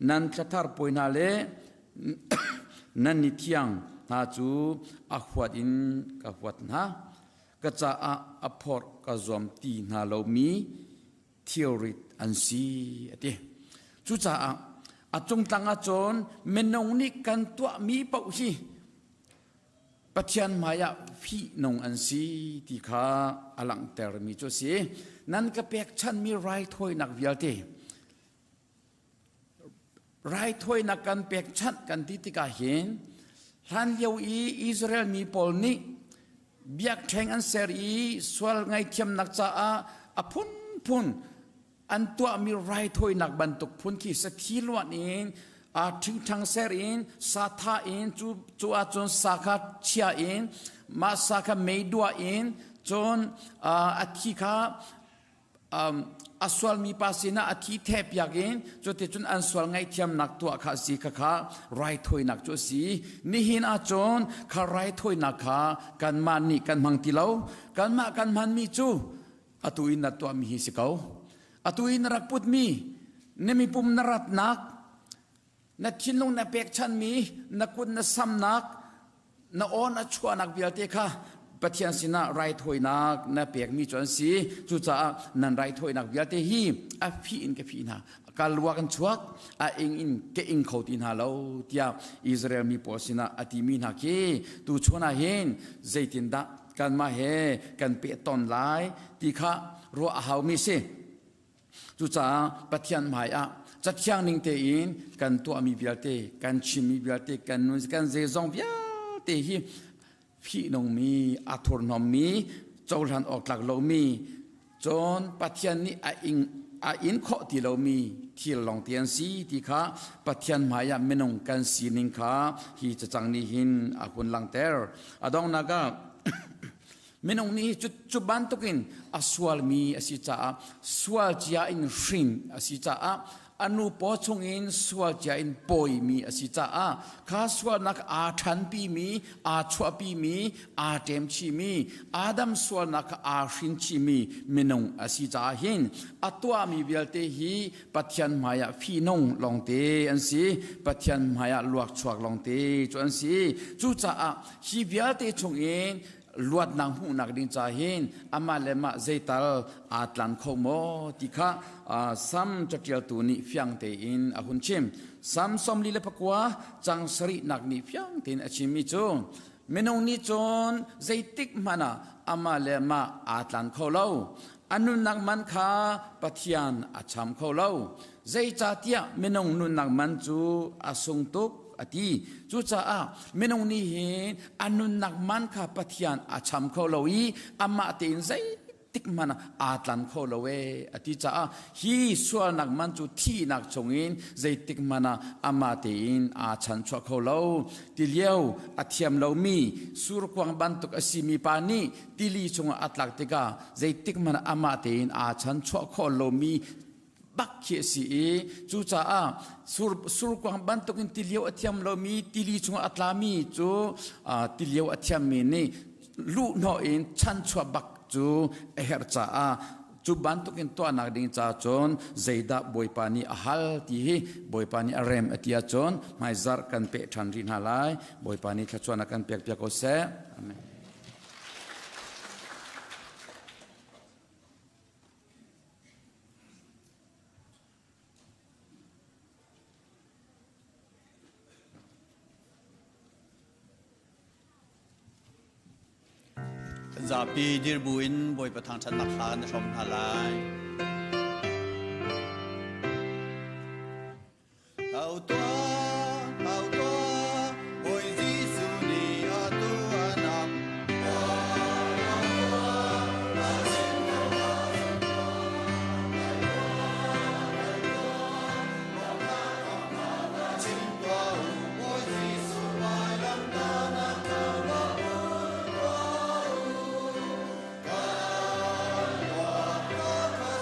Nan thlathar puai hna le nan ni thiang hna cu a huat in ka huat hna. Ka caah a phorh ka zuam ti hna lomi thilrit an si a ti. Cucaah a cungtlang ahcun minung nih kan tuahmi paoh hi Pathian hmaiah fihnung an si ti kha a langhtermi cu a si. Nan ka pekchanhmi raithawinak vialte raithawinak kan pekchanh kan ti tikah hin hlanlio i Israel mi pawl nih biakṭheng an ser i sual ngaihthiamnak caah a phunphun an tuahmi raithawinak bantuk phun khi sathi luan in a ṭhingṭhang ser in sa tha in cu cu ahcun sa kha chia in mah sa kha mei duah in cun a thi kha a sualmi pa sinah a thi thehpiak in cuticun an sual ngaihthiamnak tuah kha a si. Khakha raithawinak cu a si. Nihin ahcun kha raithawinak kha kanmah nih kan hmang ti lo. Kanmah kan hmanmi cu atu in na tuahmi hi si ko. Atu in na rak putmi na mipum na ratnak na thinlung na pekchanmi na kut na samnak na aw na chuahnak vialte kha Pathian sinah raithawinak na pekmi cu an si. Cucaah nan raithawinak vialte hi a fih in ka fih hna. Ka luak in chuak, a ing in ka ing kho ti hna lo tiah Israel mi pawl sinah a timi hna khi tu chun ah hin zeitindah kanmah he kan pehton lai ti kha ruah a haumi si. Cucaah Pathian hmai ah cathiang ning tein kan tuahmi vialte, kan chimmi vialte, kan nun, kan zeizong vialte hi fihnungmi, a thurhnawmmi, cohlan awk tlak lomi, cun Pathian nih a ing. a in khawh ti lomi thil lawng te an si ti kha Pathian hmai ah minung kan sining kha hi cacang nih hin a hun langhter. A donghnak ah minung nih cu, cu bantukin a sualmi a si caah sual cia in hrin a si caah a nu paw chungin sual cia in pawimi a si caah kha sualnak aa ṭhanpimi aa chuahpimi aa ṭemchimi Adam sualnak kha aa hrinchimi minung a si caah hin a tuahmi vialte hi Pathian hmaiah fihnung lawngte an si Pathian hmaiah luakchuak lawngte cu an si cucaah hi vialte chungin luatnak hmuhnak ding ca hin amah le mah zeital aa tlan kho maw ti kha Sam caṭialtu nih fiang tein a hun chim. Sam 44 cang sarihnak nih fiang tein a chimmi cu minung nih cun zeitik hmanh ah amah le mah aa tlan kho lo. A nunnak man kha Pathian a cham kho lo. Zeicahtiah minung nunnak man cu a sung tuk a ti. Cucaah minung nih hin a nunnak man kha Pathian a cham kho lo i amah tein zeitik hmanh ah aa tlan kho lo ee a ti caah hi sualnak man cu thihnak chungin zeitik hmanh ah amah tein aa chanchuah kho lo. Ti lio a thiam lomi surkuang bantuk a simi pa nih tili chungah a tlak tikah zeitik hmanh ah amah tein aa chanchuah khawh lomi bak khi a si i cucaah sur, surkuang bantukin tilio a thiam lomi tili chungah a tlami cu tilio a thiammi nih luhhnawh in chanchuah bak cu a herh caah cu bantukin tuahnak ding ca cun zeidah Bawipa nih a hal ti hi Bawipa nih a rem a ti ahcun hmaizarh kan peh ṭhan rih hna lai Bawipa nih thluachuahnak kan pek piak ko seh Amen. Kan zapi dirbu in Bawipa thangṭhatnak hla kan i hrawm hna lai. Tho tuah, tho tuah, Bawi Jesuh nih atu a nak. Chim tuah u, Bawi Jesuh vailam tahnak tho tuah u, tuah u. Kan tuah ka kha.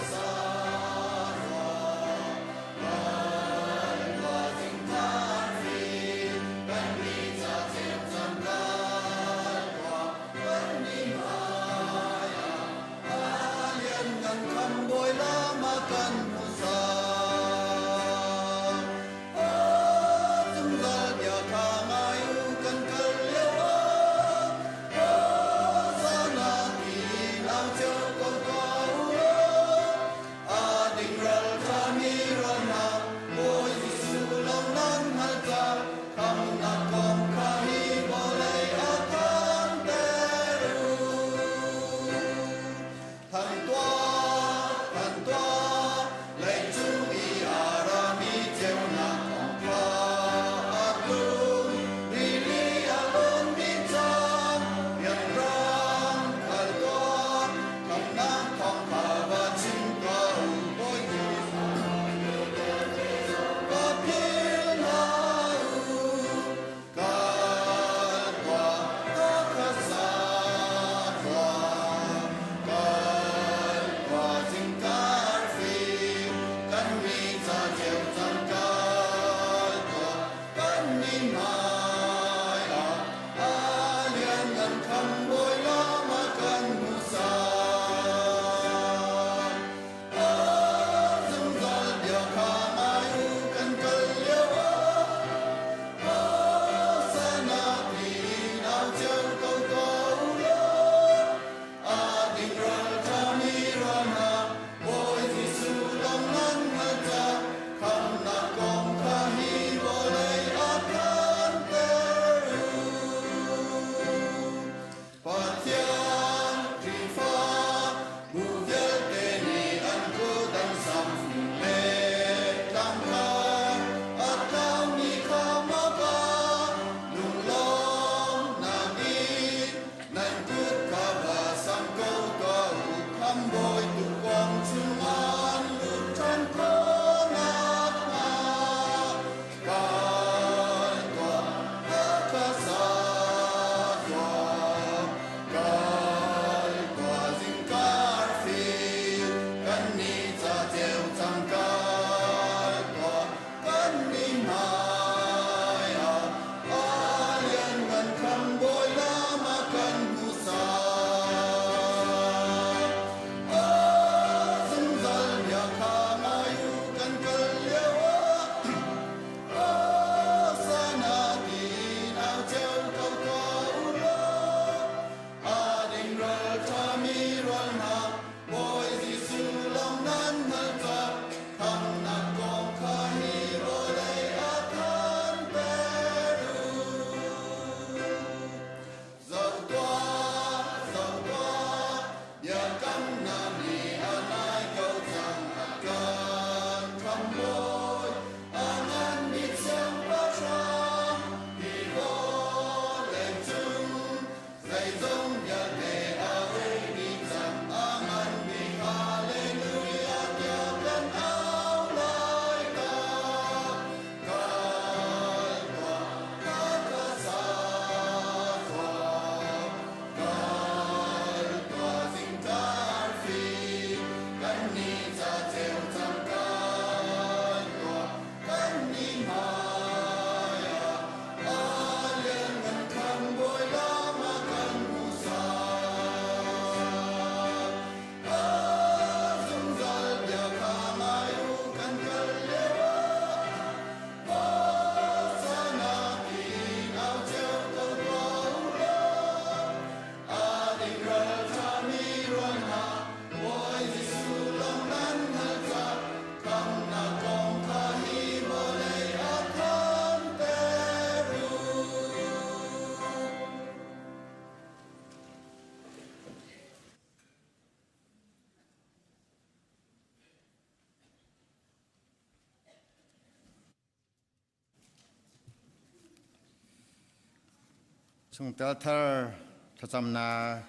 Chungtel thar thlacamnak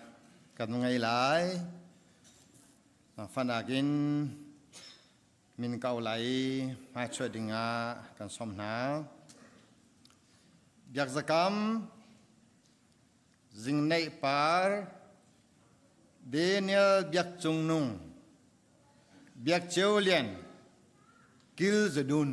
kan ngei lai. Fanak in min ko lai i hmaichuah dingah kan sawm hna. Biakzakam Zingneih Par Daniel Biak Cung Nung Biak Ceu Lian Kil Zadun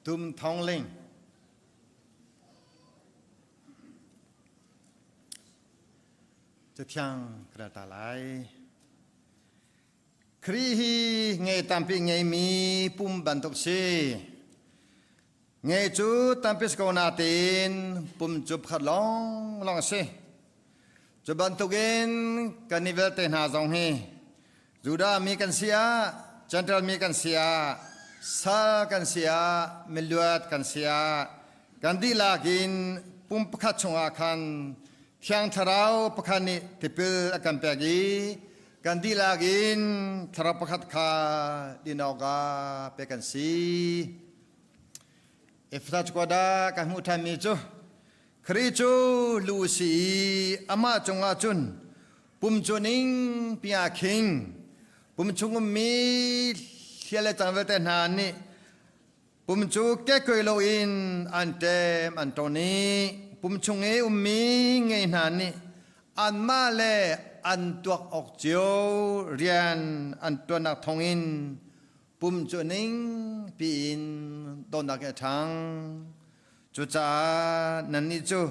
Tum Thong Ling Cathiang ka ta lai. Khrih hi nge tampi ngeimi pum bantuk si. Nge cu tampi si ko natein pum cu pakhat lawnglawng a si. Cu bantukin kan i vialte hna zong hi Judah mi kan si ah, Gentile mi kan si ah, sal kan si ah, miluat kan si ah, kan dihlak in pum pakhat chungah khan Thiang Thlarau pakhat nih tipil a kan pek i kan dihlak in thlarau pakhat kha din awkah pek kan si. Efesa cakuat ah kan hmuh ṭhanmi cu Khrih cu lu a si i amah cungah cun pum cu ning pi ah khing pum chung ummi hlial le cang vialte hna nih Pum cu kekkuai loin an ṭem an ṭawn i pum chung i ummi ngei hna nih anmah le an tuak awk cio rian an ṭuannak thawngin pum cu ning piin dawtnak in a ṭhang. Cucaah nannih cu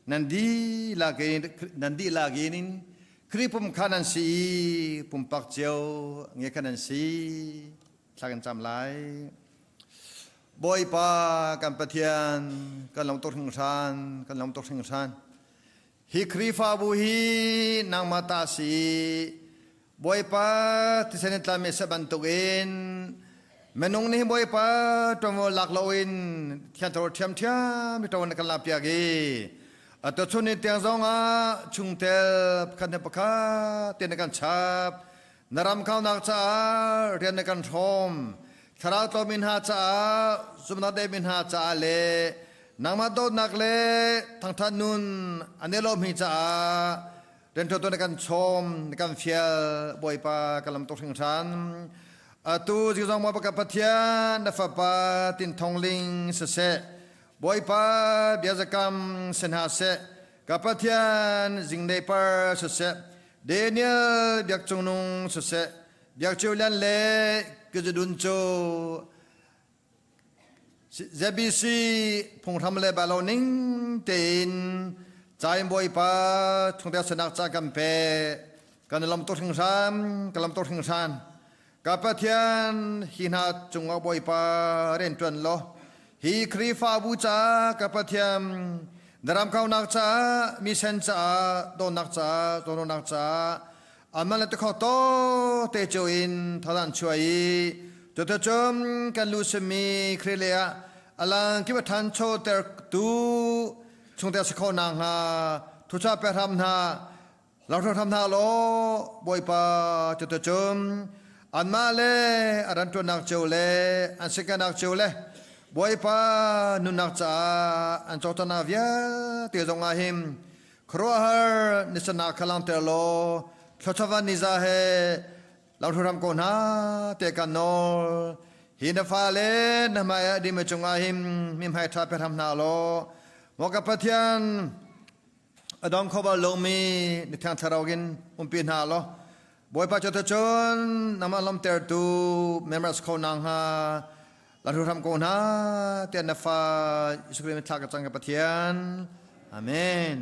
nan dihlak in nan dihlak in Khrih pum kha nan si i pumpak cio nge kha nan si. Thla kan cam lai. Bawipa kan Pathian kan lawm tuk hringhran, kan lawm tuk hringhran. Hi Khrihfabu hi nangmah ta si. Bawipa thisen in tlami sa bantukin minung nih Bawipa ṭuanvo lak loin thianthar ṭhiamṭhiam i ṭuan kan lak piak i atu chun ni tiang zongah chungtel pakhat hnu pakhat tein kan chap. Na ram kaunak caah rian na kan hrawm. Thlarau tlawmi hna caah zumhnak deimi hna caah le nangmah dawtnak le thangthat nun an i lawmmi caah rianṭuantu na kan chawm, na kan fial, Bawipa ka lam tuk hringhran. Atu zingzong maw ka Pathian na fapa tin thong ling siseh, Bawipa biazakam si hna seh, ka Pathian zinglei par siseh, Daniel biak cungnung siseh, biak Julian le Kizudun cu ZBC phunghram le balo ning tein cain bawipa chungtel sanak ca kan pe kan lam tuk hringhran ka lam tuk hringhran ka Pathian hi hna cungah bawipa rian ṭuan law hi Khrihfabu ca ka Pathian na ram kaunak caah misen caah dawtnak caah zawnruahnak caah anmah le tikho to te cio in thadan chuai i cuticun kan lu simi Khrih le ah alang kip a ṭhancho ter tu chungtel si kho nakhnga thucha pe hram hna Langhter hram hna law Bawipa cuticun anmah le a ran ṭuannak cio le an sikanak cio le Bawipa nunnak caah an cawlcanghnak vialte zongah hin khuaruahhar nisannak kha langhter law thluachuah niza he langhter hram ko hna te kan nawl. Hi na fale na hmai ah dimi cungah hin mithmai ṭha pe hram hna law maw ka Pathian a dong kho bal lomi na thiang thlarau in umpi hna law Bawipa cu cun nangmah lawmtertu members kho na hnga la hram ko hna tiah na fa Jesuh Khrih thla ka cang ka Pathian Amen.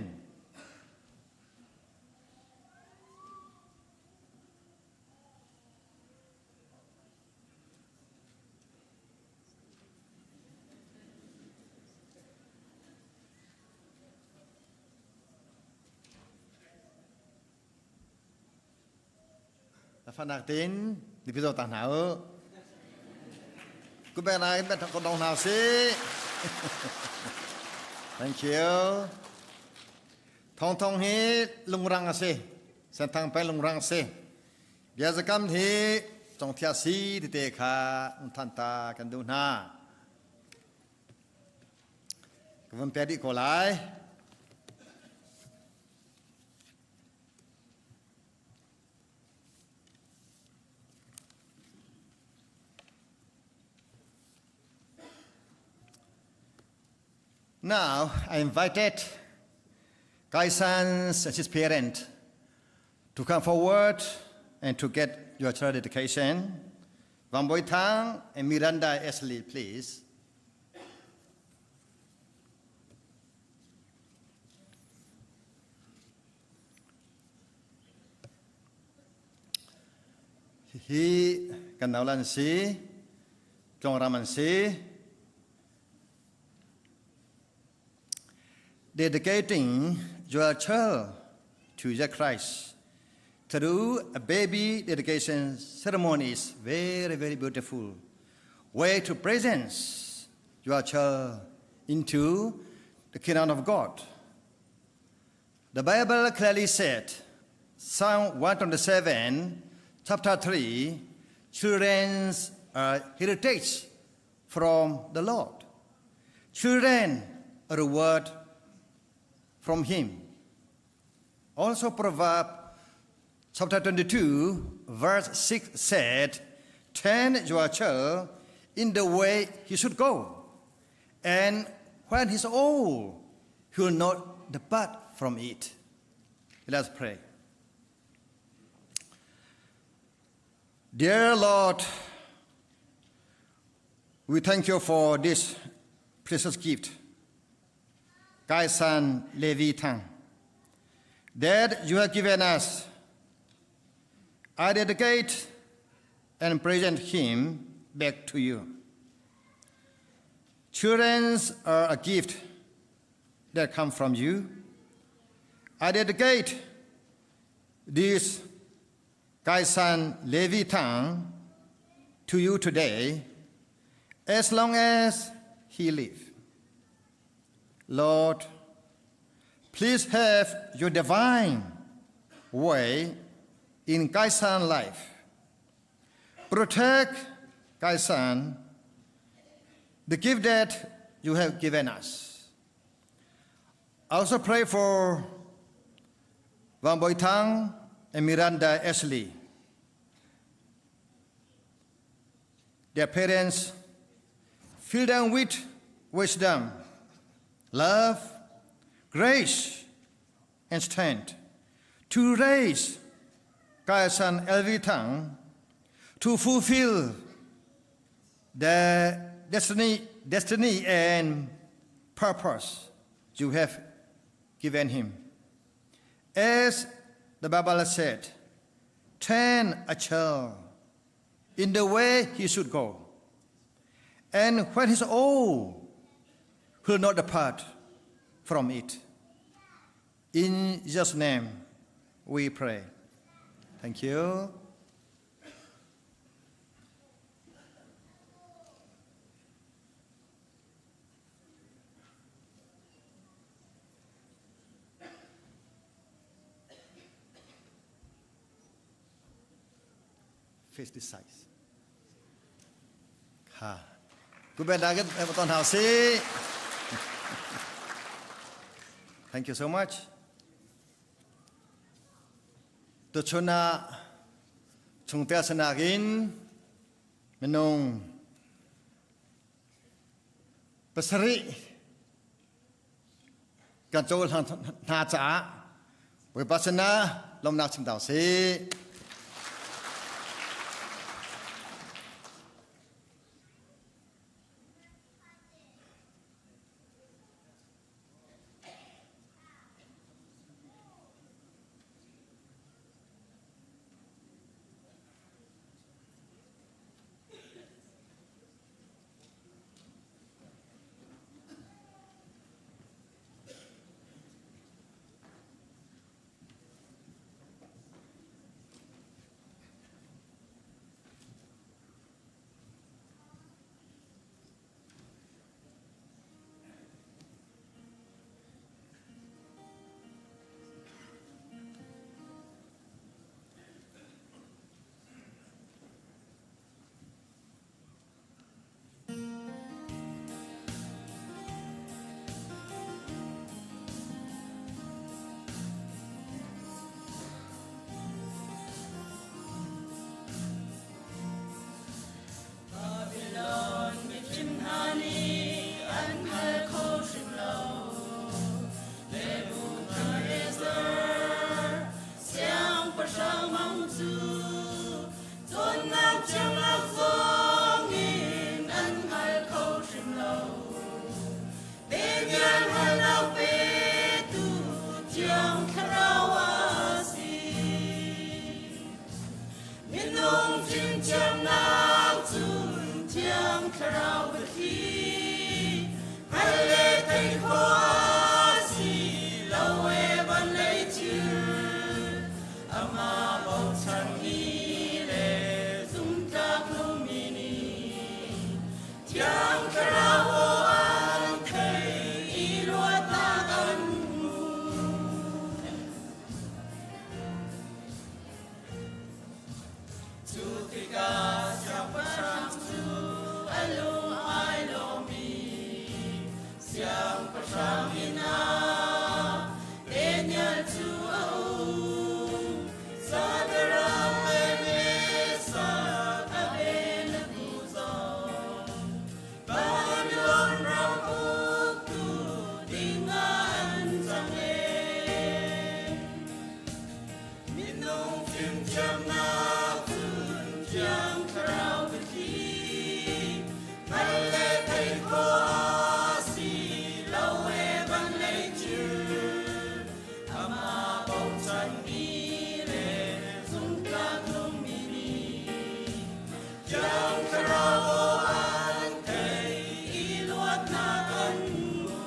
Zafanak tein nipi zo ta hna u. Kubek na in bet ko dong hna si. Thank you. Thong thong hi lungrang a si. Senthang peng lungrang a si. Bia zakam hi congthia si tete kha than ta kan duh hna. Ka van pe dih ko lai. Now I invited Kaisans and his parent to come forward and to get your child education. Van Boi Thang and Miranda Ashley, please. Hi kan nau lan si, tlawng an si. Dedicating your child to the Christ through a baby dedication ceremony is very, very beautiful way to present your child into the kingdom of God. The Bible clearly said, Psalm 127, chapter 3, children's are heritage from the Lord. Children a reward from Him. Also, Proverb chapter 22, verse 6 said, Train your child in the way he should go, and when he's old, he will not depart from it. Let us pray. Dear Lord, we thank you for this precious gift, Kaisan Levi Tang, that you have given us. I dedicate and present him back to you. Children are a gift that come from you. I dedicate this Kaisan Levi Tang to you today as long as he lives. Lord, please have your divine way in Kaisan life. Protect Kaisan, the gift that you have given us. I also pray for Wang Boi Thang and Miranda Ashley. Their parents fill them with wisdom, love, grace, and strength to raise Kaisan LV Tang to fulfill the destiny, destiny and purpose you have given him. As the Bible said, train a child in the way he should go. And when he's old, he'll not depart from it. In Jesus' name, we pray. Thank you. Face this size. Ha. Kubendagen ton hau si. Thank you so much. Tuchun ah chungtel sanak in minung pasarih kan cohlan hna caah Bawipa sinah lawmnak chim ta usih. Thlarau biathli hngal le thei khawh si lo e van lei thil amah bochanmi le zumtlak lomi nih Thiang Thlarau aw an thei i luatnak an hmu. Cu tikah siangpahrang cu a lung ai lawm i siangpahrang inn ah Daniel cu a um. Sadarang le Mesak Abednego zong Babylon ram uktu ding ah an cang ee. Minung fimthiamnak cun Thiang Thlarau biathli hngal le theih khawh a si lo e van lei thil amah bochanmi le zungtlak nungmi nih Thiang Thlarau aw an thei i luatnak an hmu.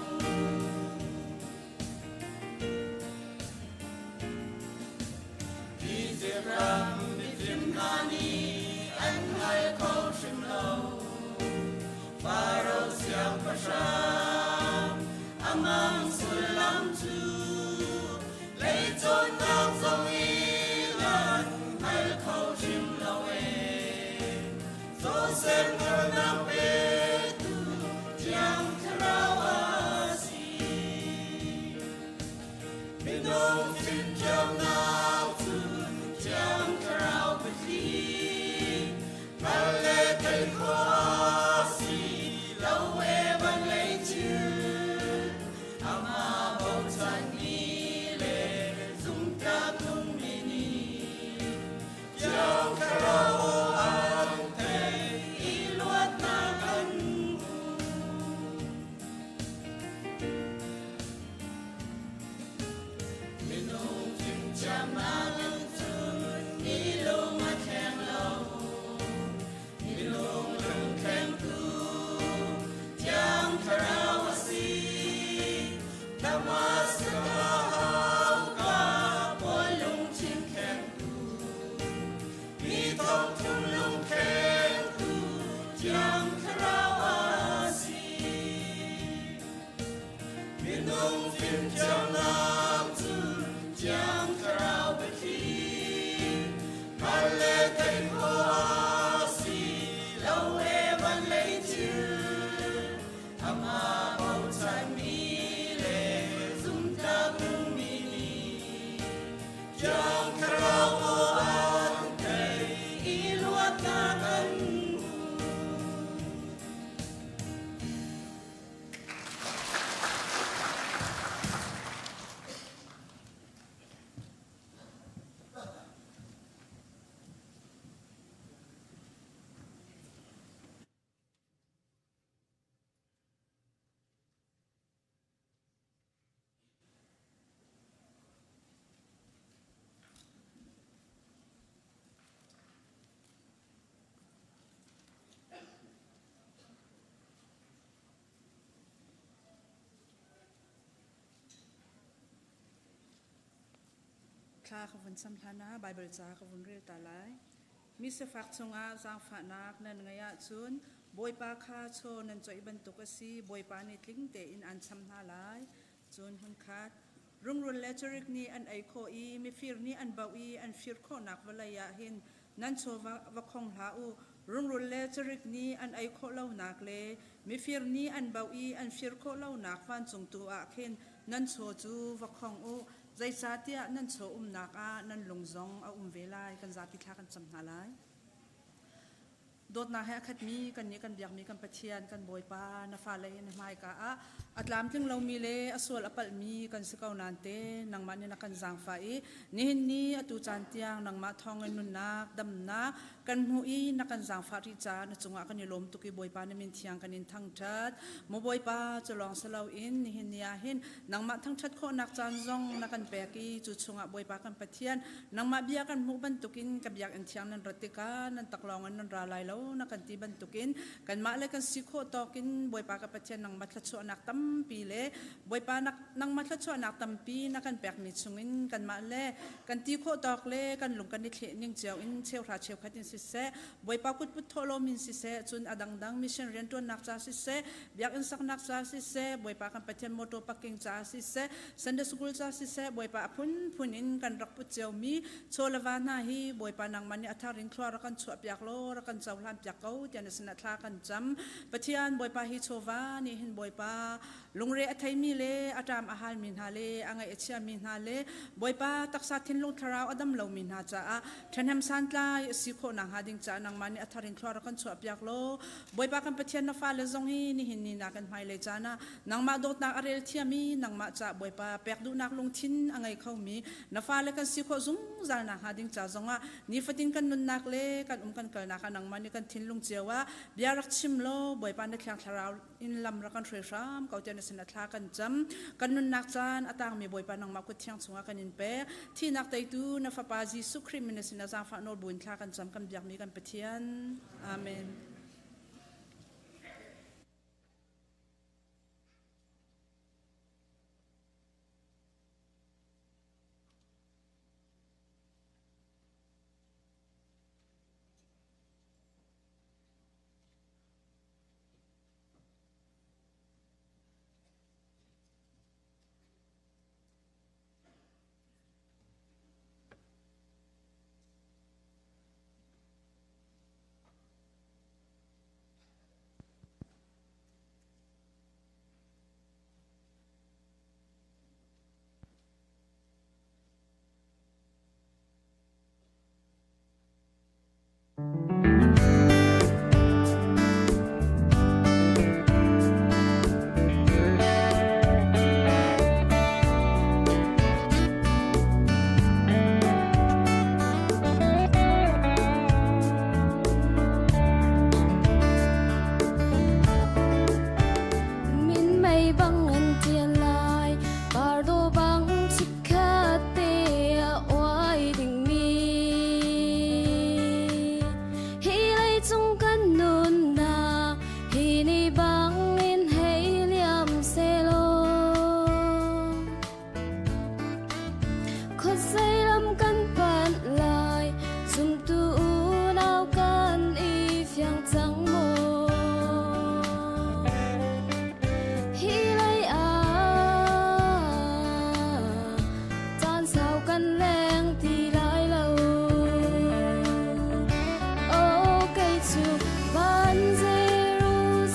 Izipt ram mifim hna nih an hngal kho hrim lo. Faro siangpahrang amang sullam cu leicawnnak zong in an hngal kho hrim lo ee. Josef hngalhnak petu Thiang Thlarau a si. Minung fimthiamnak cu Thiang Thlarau biathli hngal le theih khawh a si lo e van lei thil amah bochanmi le zumtlak nungmi nih Thiang Thlarau an thei i luatnak an hmu. Minung fimthiamnak in cun mi lung a thleng lo. Minung lungthlengtu Thiang Thlarau a si. Damascus hauka pawl lungthin thlengtu, mi thongthum lungthlengtu Thiang Thlarau a si. Minung fimthiamnak cu Thiang Thlarau biathli hngal le theih khawh a si lo e van lei thil amah bochanmi le zumtlak nungmi nih Thiang Thlarau aw an thei i luatnak an hmu. Thla ka vun sam hlan ah Baibal ca ka vun rel ta lai. Mi sifak chungah zaangfahnak nan ngeih ahcun Bawipa kha chaw nan coih bantuk a si. Bawipa nih tling tein aan cham hna lai. Cun hmunkhat rungrul le carik nih an ei khawh i mifir nih an bauh i an fir khawhnak vawlei ah hin nan chaw va khong hlah u. Rungrul le carik nih an ei khawh lonak le mifir nih an bauh i an fir khawh lonak vancung tu ah khin nan chaw cu va khong u. Zeicahtiah nan chaw umnak ah nan lung zong a um ve lai. Kan zapi thla kan cam hna lai. Dawtnak he a khatmi kannih kan biakmi kan Pathian kan Bawipa na fale na hmaika ah a tlamtling lomi le a sual a palhmi kan si ko nain te nangmah nih na kan zaangfah i nihin ni atu caan tiang nangmah thawngin nunnak damnak kan. Kan hmuh i na kan zaangfah rih caah na cungah kan i lawm tuk i Bawipa na min thiang kan in thangṭhat. Maw Bawipa, cu lawng si loin nihin ni ah hin nangmah thangṭhat khawhnak caan zong na kan pek i cu chungah Bawipa kan Pathian, nangmah bia kan hmuh bantukin ka biakinn thiang nan rat tikah nan taklawng in nan ra lai lo na kan ti bantukin kanmah le kan si khawh tawk in Bawipa ka Pathian nangmah thluachuahnak tampi le Bawipa nangmah thluachuahnak tampi na kan pekmi chungin kanmah le kan ti khawh tawk le kan lung kan i thleh ning cio in cheuhra cheukhat in siseh Bawipa kutput thawhlawm in siseh cun a dangdang mission rianṭuannak ca siseh biakinn saknak ca siseh Bawipa kan Pathian motor parking ca siseh Sunday school ca siseh Bawipa a phunphun in kan rak put ciomi chaw le va hna hi Bawipa nangmah nih a thar in thlua rak kan chuah piak law rak kan cohlan piak ko tiah na sinah thla kan cam. Pathian Bawipa hi chawva nih hin Bawipa lungre a theimi le a ṭam a halmi hna le a ngaih a chiami hna le Bawipa taksa thinlung thlarau a dam lomi hna caah ṭhahnem santlai a si khawh nakhnga ding caah nangmah nih a thar in thlua rak kan chuah piak law Bawipa kan Pathian na fale zong hi nihin ni na kan hmailei caan ah nangmah dawtnak a rel thiami nangmah ca Bawipa pek duhnak lungthin a ngei khomi na fale kan si khawh zungzal nakhnga ding ca zongah nifatin kan nunnak le kan um kan kalnak ah nangmah nih kan thinlung cio ah bia rak chim law Bawipa na thiang thlarau in lam rak kan hruai hram ko tiah na sin a thla kan cam. Kan nunnak caan a tangmi Bawipa nangmah kut thiang chungah kan in pek. Thihnak teitu na Fapa Jesuh Khrih min na sin a zaangfah nawl buin thla kan cam kan biakmi kan Pathian. Amen. Minmei bang an tian lai, pardo bang chikkhat te a uai dingmi. Hi leicung kan nunnak hi ni bangin hei liam sehlaw khuazei lam kan panh lai zumtu unau kan i fiang cang maw? Hi lei ah caan sau kan leng ti lai lo. Oh, kei cu van Jerusalem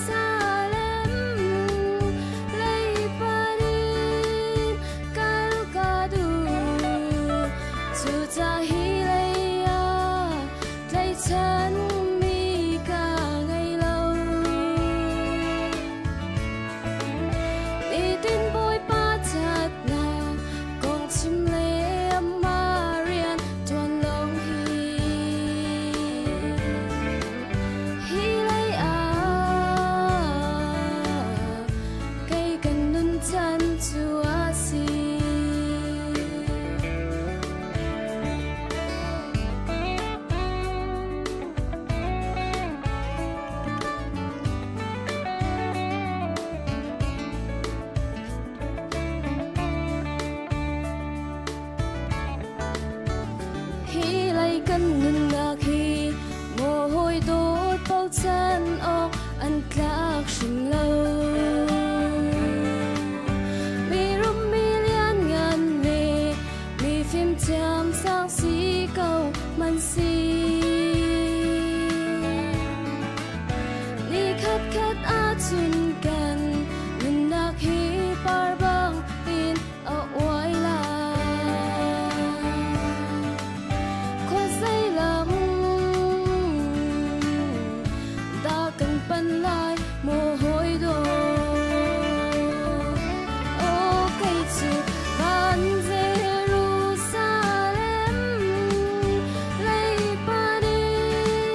lei panin kal ka duh. Cucah hi lei ah tlaihchan mi ka ngei lo. Nitin Bawipa ṭhatnak kong chim le amah rian ṭuan lawng hi. Hi lei ah kei kan nun chan cu a si. Hi lei kan nunnak hi maw hawi dawt bochan awk an tlak hrim lo. Mi rum mi lian ngan le mi fimthiam sang si ko man si. Ni khat khat ahcun kan nunnak hi par bang in a uai lai. Khuazei lam dah kan pan lai maw hawi dawt? Aw kei cu van Jerusalem lei pan in.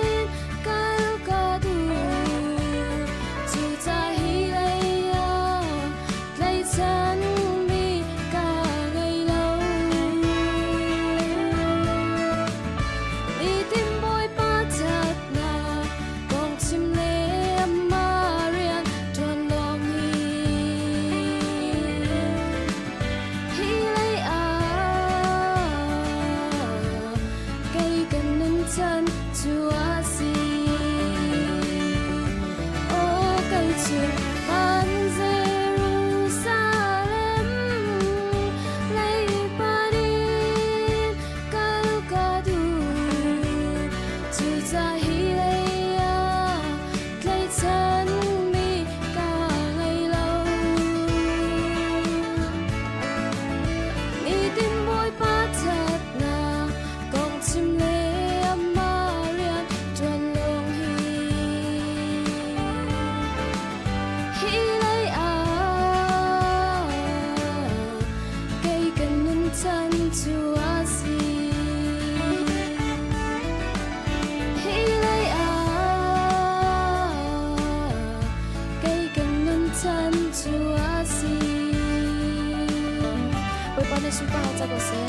nih sunparnak co ko seh.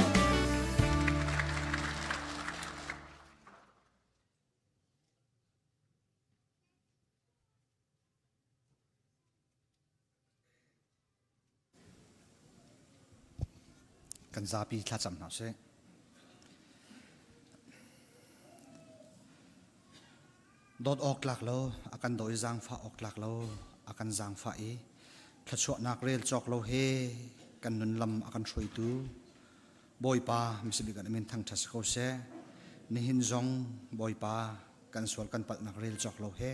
Kan zapi thlacam hna sih. Dawt awk tlak lo, a kan daw i zaangfah awk tlak lo, a kan zaangfah i thluachuahnak rel cawk lo he kan nun lam a kan hruaitu Bawipa misabik an min thangṭhat si ko seh. Nihin zong Bawipa kan sual kan palhnak rel cawk lo he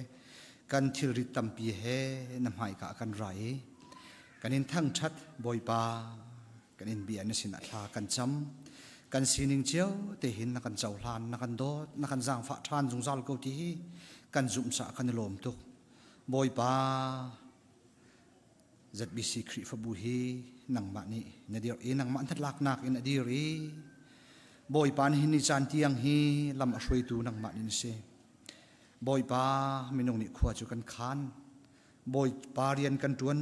kan thilrit tampi he na hmaika kan ra i kan in thangṭhat Bawipa kan in bia na sinah thla kan cam. Kan sining cio te hin na kan cohlan, na kan dawt, na kan zaangfah ṭhan zungzal ko ti hi kan zumh caah kan i lawm tuk. Bawipa ZBC Khrihfabu hi nangmah nih na dir i nangmah hnatlaknak in a dir i Bawipa nihin ni caan tiang hi lam a hruaitu nangmah nih na si. Bawipa minung nih khua cu kan khan. Bawipa rian kan ṭuan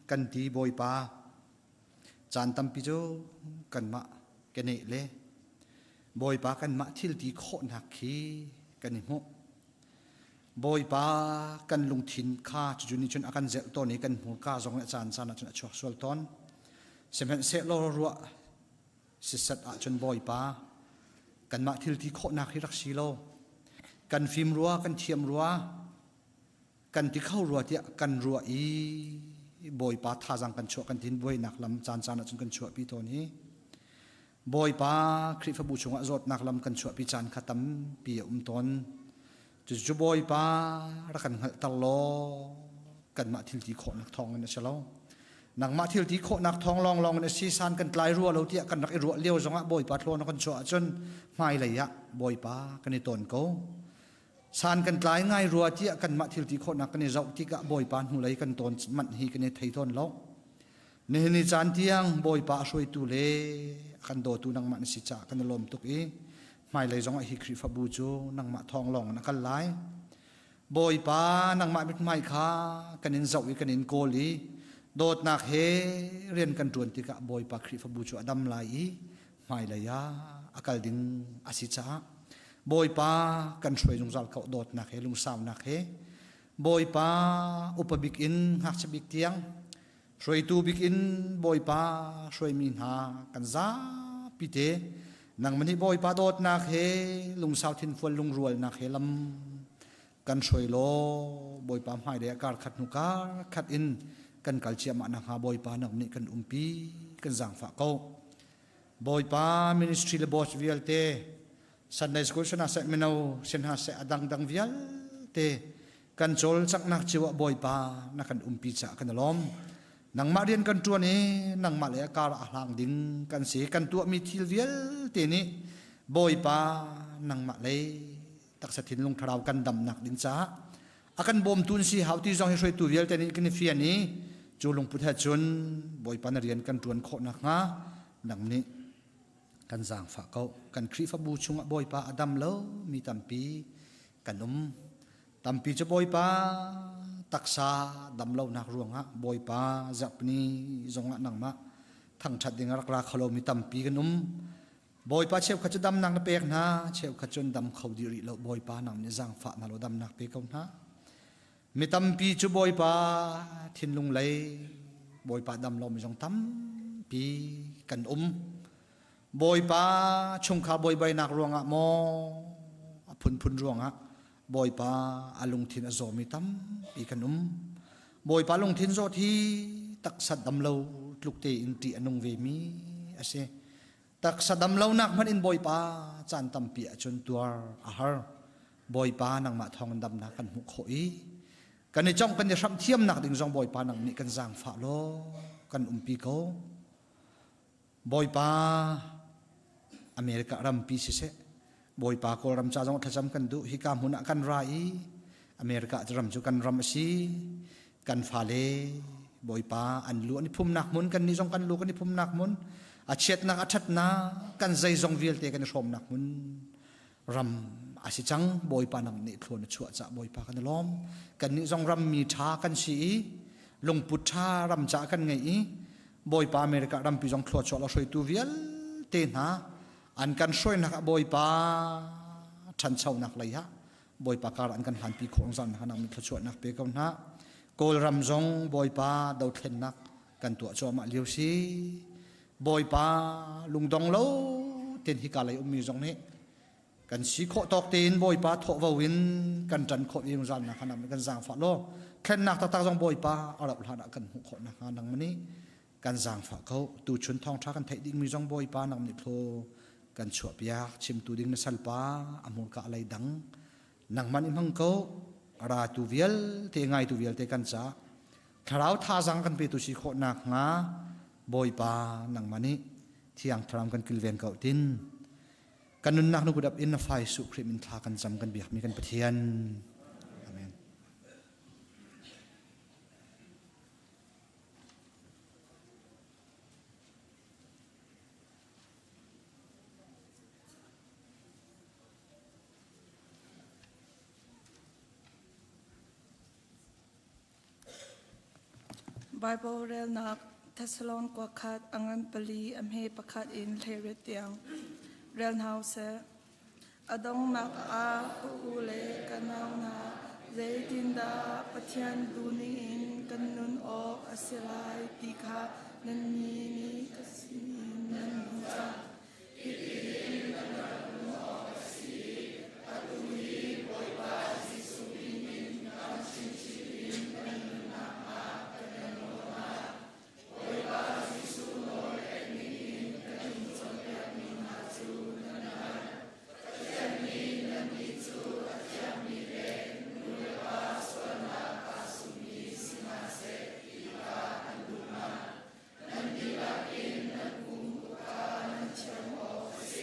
kan ti Bawipa. Caan tampi cu kanmah keneh le Bawipa kanmah thil ti khawhnak khi kan i hmuh. Bawipa kan lungthin kha cucu nih cun a kan zelh tawn i kan hmurka zong nih a caan caan ah cun a chuak sual tawn. Sihmanhsehlaw ruah sisat ahcun Bawipa kanmah thil ti khawhnak hi rak si lo. Kan fim rua, kan thiam rua, kan ti kho rua tiah kan ruah i Bawipa thazaang kan chuah kan tin buainak lam caan caan ahcun kan chuahpi tawn hi. Bawipa Khrihfabu chungah zawtnak lam kan chuahpi caan kha tampi a um tawn. Cucu Bawipa rak kan hngalhter law kanmah thil ti khawhnak thawng in a si lo. Nangmah thil ti khawhnak thawng lawnglawng in a si san kan tlai rua lo tiah kan rak i ruah lio zongah Bawipa thlawn a kan chuah ahcun hmailei ah Bawipa kan i tawn ko. San kan tlai ngai rua tiah kanmah thil ti khawhnak kan i zoh tikah Bawipa hnulei kan tawn manh hi kan i thei tawn lo. Nihin ni caan tiang Bawipa a hruaitu le a kan dawtu nangmah na si caah kan i lawm tuk i hmailei zongah hi Khrihfabu cu nangmah thawng lawng in a kal lai. Bawipa nangmah mithmai kha kan in zoh i kan in kawl i dawtnak he rian kan ṭuan tikah Bawipa Khrihfabu cu a dam lai i hmailei ah a kal ding a si caah Bawipa kan hruai zungzal ko dawtnak he lungsaunak he Bawipa upa bik in ngakchia bik tiang Hruaitu bik in Bawipa hruaimi hna kan zapi te nangmah nih Bawipa dawtnak he lungsau thinfual lungrualnak he lam kan hruai law Bawipa hmailei ah kar khat hnu kar khat in kan kal ciahmah nakhnga Bawipa nang nih kan umpi kan zaangfah ko. Bawipa ministry le boss vialte Sunday school sina seh mino sin hna seh a dangdang vialte kan cawlcanghnak cio ah Bawipa na kan umpi caah kan i lawm. Nangmah rian kan ṭuan i nangmah le a kar a hlang ding kan si. Kan tuahmi thil vialte nih Bawipa nangmah lei taksa thinlung thlarau kan damnak ding caah a kan bawmtu si hau ti zong hi hruaitu vialte nih kan i fian i cu lungput he cun Bawipa na rian kan ṭuan khawh nakhnga nang nih kan zaangfah ko. Kan Khrihfabu chungah Bawipa a dam lo mi tampi kan um. Tampi cu Bawipa taksa dam lonak ruangah Bawipa zarhpini zongah nangmah thangṭhat ding a rak ra kho lomi tampi kan um. Bawipa cheukhat cu damnak na pek hna, cheukhat cu an dam kho dih rih lo. Bawipa nang nih zaangfah hna law damnak pe ko hna. Mi tampi cu Bawipa thinlung lei Bawipa dam lomi zong tampi kan um. Bawipa chungkhar buaibainak ruangah maw a phunphun ruangah Bawipa a lungthin a zawmi tampi kan um. Bawipa lungthin zawt hi taksa damlo tluk tein ṭih a nung vemi a si. Taksa damlonak hmanh in Bawipa caan tampi ahcun tuar a har. Bawipa nangmah thawngin damnak kan hmuh khawh i kan i congh kan i hramh thiamnak ding zong Bawipa nang nih kan zaangfah law kan umpi ko. Bawipa America rampi siseh Bawipa Kawlram ca zong thlacam kan duh hika hmun ah kan ra i America ram cu kan ram a si kan fale Bawipa an lu an i phumnak hmun kan nih zong kan lu kan i phumnak hmun a chiatnak a ṭhatnak kan zeizong vialte kan i hrawmnak hmun ram a si cang Bawipa nang nih thluan a chuah cah Bawipa kan i lawm kan nih zong rammi ṭha kan si i lungput ṭha ram ca kan ngei i. Bawipa America rampi zong thluachuah la hruaitu vialte hna an kan hruainak ah Bawipa ṭhanchonak lei ah Bawipa kar an kan hlanpi khawh zan nak nang thluachuahnak pe ko hna. Kawlram zong Bawipa dothlennak kan tuah cuahmah lio si. Bawipa lungdong lo ten hika lei ummi zong nih kan si khawh tawk tein Bawipa thawhvo in kan ṭan khawh i zungzal nak kha kan zaangfah law thlennak taktak zong Bawipa a rauh hlan ah kan hmuh khawh nakhnga nangmah nih kan zaangfah ko. Tuchun thawngṭha kan theih dingmi zong Bawipa nang nih thlaw kan chuahpiak. Chimtu ding na salpa a hmurka a lei dang nangmah nih hmang ko. Ra tu vialte ngaitu vialte kan ca thlarau thazaang kan petu si khawh nakhnga Bawipa nangmah nih thiang thlarau kan kilven ko tin kan nunnak nu kut in na fai su Khrih min thla kan cam kan biakmi kan Pathian. Amen. Bible relnak Thessalon kua khat a ngan pali a hme pakhat in 18 tiang rel hna usih. A donghnak ah ka u le ka nau hna, zeitindah Pathian duhning in kan nun awk a si lai ti kha nannih nih ka sinin nan hmuh cang. Hitin kan rak nun awk a si i atu hi Bawipa Jesuh min in tam chinchin in nan nunnak ah kan in nawl hna. Bawipa Jesuh nawl ngaih in kan in cawnpiakmi hna cu nan hngalh. Pathian nih nannih cu a thiangmi le nu le pa sualnak aa summi si hna seh ti kha an duh hna. Nan dihlak in nan um upa nan thiam awk a si.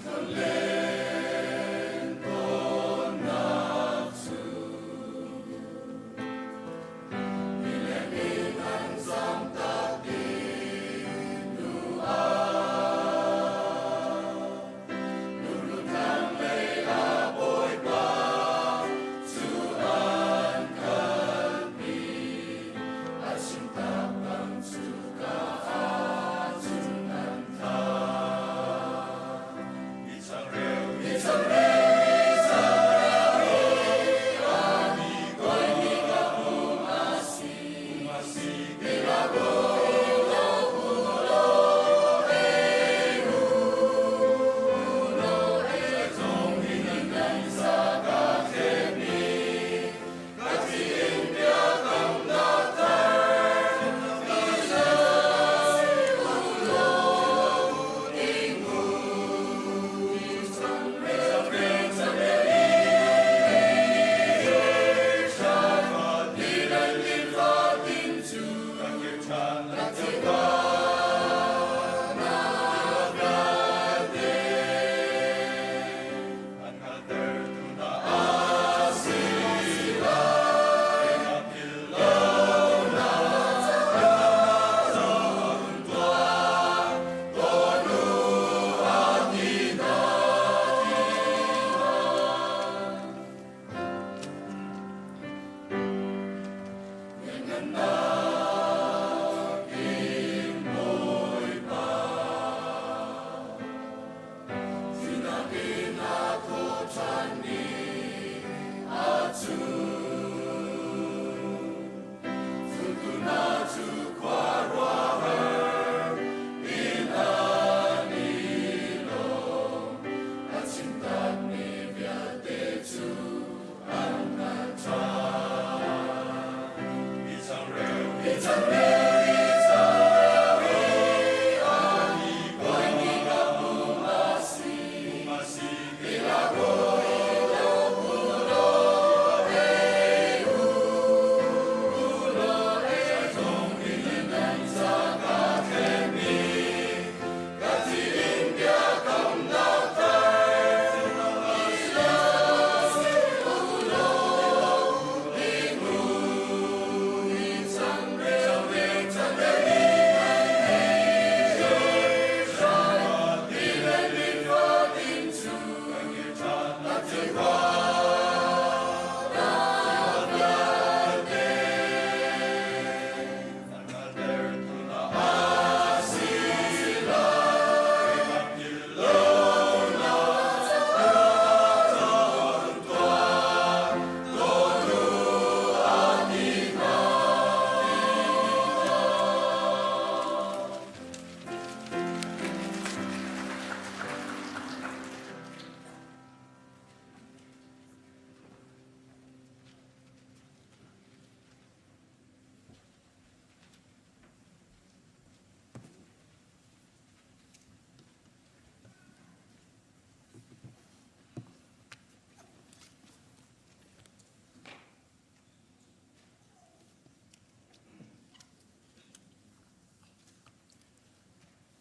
Tlolen tawnnak cu ni le ni kan zamtak dih hnu ah Lunglu thlanglei ah Bawipa cu an kalpi a chimtak bang cuka ah cun an thlah. Ni changreu, ni changreu, ni changreu i a mi koi mi ka pum a si, pum a si, keimah bawi lo u law ei u law ei zong hi nan nan sa ka thlet mi ka thi in biakamnak thar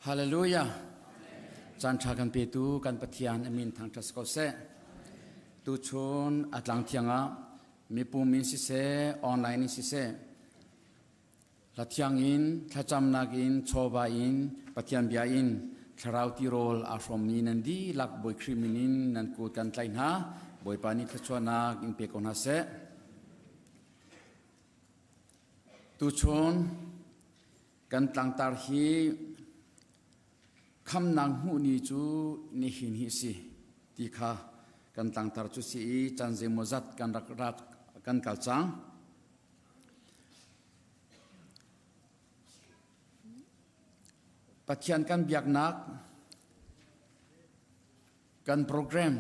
Hallelujah. Caan ṭha kan petu kan Pathian a min thangṭhat ko seh. Tuchun a tlang thiang ah mipum in siseh, online in siseh, hla thiang in, thlacamnak in, chawva in, Pathian bia in, thlarau tirawl aa hrawmmi nan dihlak Bawi Khrih min in nan kut kan tlaih hna. Bawipa nih thluachuahnak in pe ko hna seh. Tuchun kan tlangtar hi khamnak hmuh ni cu nihin hi si ti kha kan tlangtar cu si i caan zeimawzat kan rak rak kan kal cang. Pathian kan biaknak kan program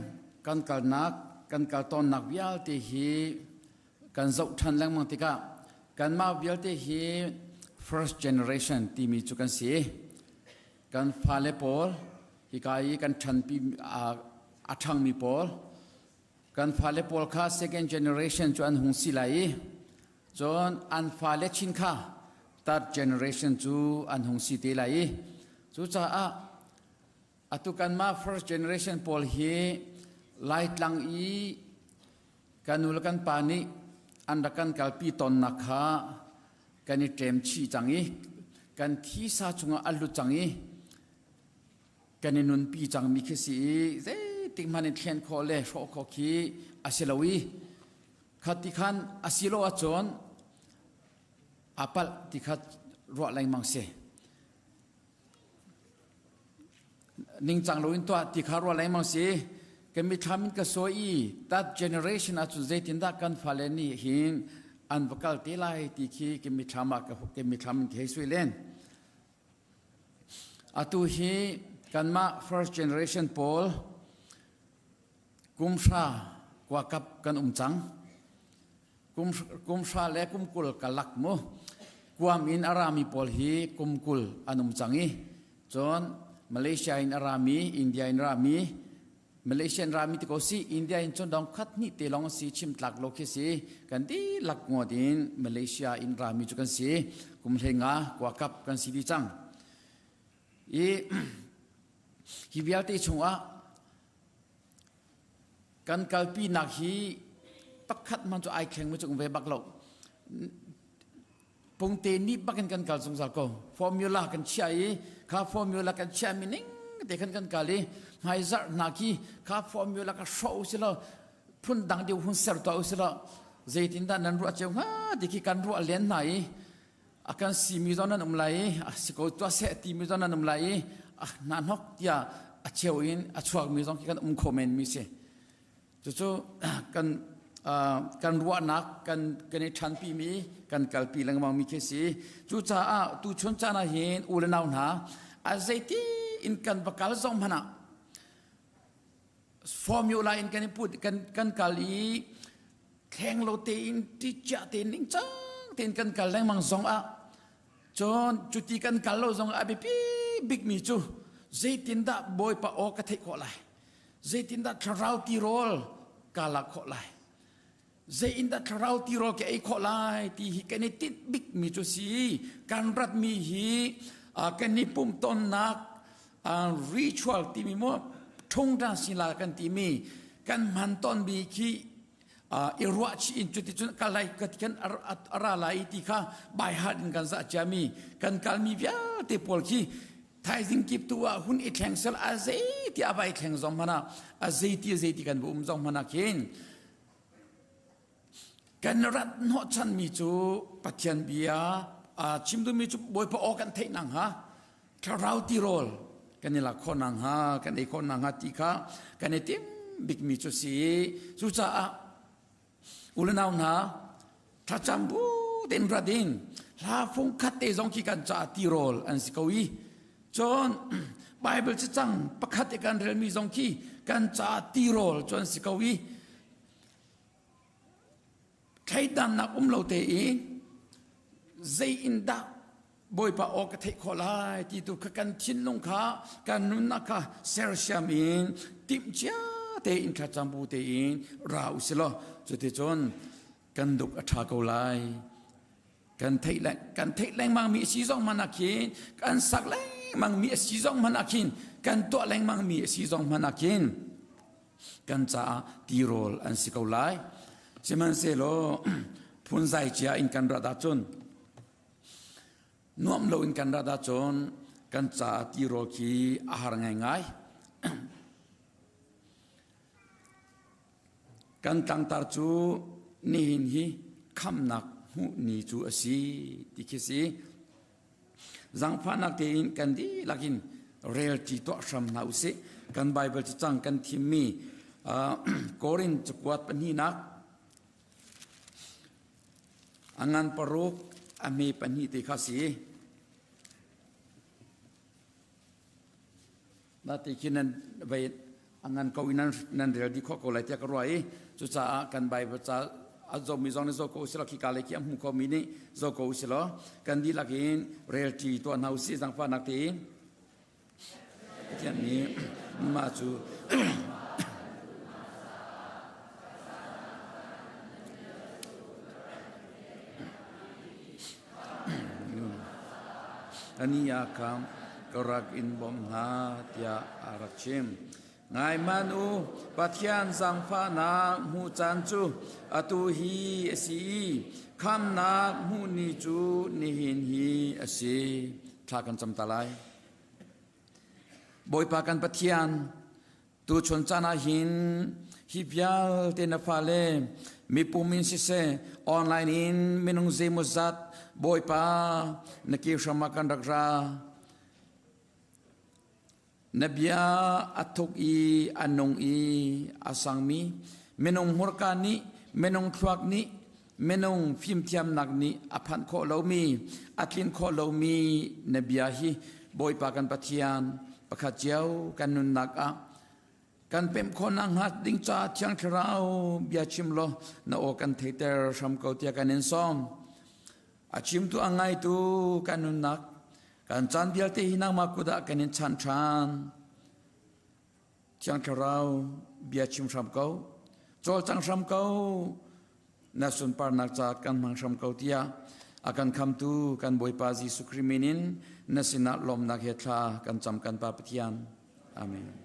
kan kalnak kan kal tawnnak vialte hi kan zoh ṭhan lengmang tikah kanmah vialte hi first generation timi cu kan si. Kan fale pawl hika i kan ṭhanpi a ṭhangmi pawl kan fale pawl kha second generation cu an hung si lai i cun an fale chin kha third generation cu an hung si te lai i cucaah. Atu kanmah first generation pawl hi Laitlang i kan nu le kan pa nih an rak kan kalpi tawnnak kha kan i ṭem chih cang i kan thisa chungah a lut cang i kan i nunpi cangmi khi si i zeitik hmanh in thlen khawh le hrawh khawh khi a si lo i kha ti khan a si lo ahcun a palh ti kha ruah lengmang si. Ningcang loin tuah ti kha ruah lengmang si. Kan mithlam in ka sawi i that generation ahcun zeitindah kan fale nih hin an va kal te lai ti khi kan mithlam ah kan mithlam in ka hei sui len. Atu hi kanmah first generation pawl kum hra kuakap kan um cang. Kum hra le kum 20 ka lak mu. Guam in a rami pawl hi kum 20 an um cang i cun Malaysia in a rami, India in rami, Malaysia in rami ti ko si, India in cun dong khat hnih te lawng si chim tlak lo khi si. Kan dihlak ngawt in Malaysia in rami cu kan si. Kum 15 kuakap kan si dih cang. I hi vialte chungah Kan kalpinak hi pakhat hmanh cu ai thleng mi cu um ve bak lo. Pungte nih bakin kan kal zungzal ko. Formula kan chiah i kha formula kan chiah mi ning te khan kan kal i hmaizarh hna khi kha formula ka hrawh u silo phun dang deuh hun ser tuah u silo zeitindah nan ruah cio hnga ti khi kan ruah len hna i a kan simi zong nan um lai i a si ko tuah seh timi zong nan um lai i a hna hnok tiah a cheu in a chuakmi zong khi kan um kho men mi si. Cucu kan kan ruahnak kan kan i ṭhanpi mi kan kalpi lengmang mi khi si. Cucaah tuchun caan ah hin u le nau hna a zeiti in kan va kal zong hmanh ah formula in kan i put kan kan kal i thleng lo tein ṭicia tein ningcang tein kan kal lengmang zong ah cun cuti kan kal lo zong ah a biapi bikmi cu zeitindah Bawipa aw ka theih khawh lai? Zeitindah thlarau tirawl ka lak khawh lai? Zei in dah thlarau tirawl ka ei khawh lai ti hi kan i tinh bikmi cu si. Kan ratmi hi kan i pumtonnak ritual timi mu ṭhungṭang sila kan timi kan hman tawnmi khi i ruah chih in cuticun kal lai ka ti khan a ra lai ti kha by heart in kan zah ciami kan kalmi vialte pawl khi thaizing kip tu ah hun i thleng sel a zei ti a vai thleng zong hmana a zei ti zei ti kan va um zong hmana khin Kan rat hnawhchanmi cu Pathian bia chim duhmi cu Bawipa aw kan theih nakhnga thlarau tirawl kan i lak khawh nakhnga kan ei khawh nakhnga ti kha kan i tim bikmi cu si. Cucaah u le nau hna thlacam bu tein rat in hla fung khat te zong khi kan caah tirawl an si ko i cun Bible cacang pakhat i kan relmi zong khi kan caah tirawl cu an si ko i Thleidannak um lo tein zei in dah Bawipa aw ka theih khawh lai ti tu kha kan thinlung kha kan nunnak kha sersiam in timhcia tein thlacam bu tein ra u si law cuticun kan duk a ṭha ko lai. Kan theih leng kan theih lengmang mi a si zong hmanh ah khin kan sak lengmang mi a si zong hmanh ah khin kan tuah lengmang mi a si zong hmanh ah khin kan caah tirawl an si ko lai. Sihmanhsehlaw phunzai cia in kan rat ahcun nuam lo in kan rat ahcun kan caah tirawl khi a har ngaingai. Kan tlangtar cu nihin hi khamnak hmuh ni cu a si ti khi si. Zangfahnak tein kan dihlak in relṭi tuah hram hna usih. Kan Baibal cacang kan thimmi Korin cakuat pahnihnak a ngan paruk a hme pahnih te kha si. Na ti khi nan vei a ngan ko i nan rel dih khawh ko lai tiah ka ruah i cucaah kan Bible ca a zomi zong nih zoh ko usih law khika lei khi a hmu khomi nih zoh ko usih law kan dihlak in relṭi tuah hna usih zaangfahnak tein Pathian nih mah cu Ani ah kha. ka rak in bawmh hna tiah a rak chim. Ngai hmanh u, Pathian zaangfahnak hmuh caan cu atu hi a si i khamnak hmuh ni cu nihin hi a si. Thla kan cam ta lai. Bawipa kan Pathian, tuchun caan ah hin hi vialte na fale mipum in siseh, online in minung zeimawzat Bawipa na ke hram ah kan rak ra. Na bia a thuk i a nung i a sangmi minung hmurka nih minung thluak nih minung fimthiamnak nih a phanh khawh lomi a tlin khawh lomi na bia hi Bawipa kan Pathian pakhat cio kan nunnak ah kan pemh khawhnak hnga ding ca Thiang Thlarau bia chim law na aw kan theiter hram ko tiah kan in sawm. A chimtu a ngaitu kan nunnak kan caan vialte hi nangmah kut ah kan in chanh ṭhan. Thiang Thlarau bia chim hram ko, cawlcang hram ko, na sunparnak ca kan hmang hram ko tiah a kan khamtu kan Bawipa Jesuh Khrih min in na sinah lawmnak he thla kan cam kan Pa Pathian. Amen.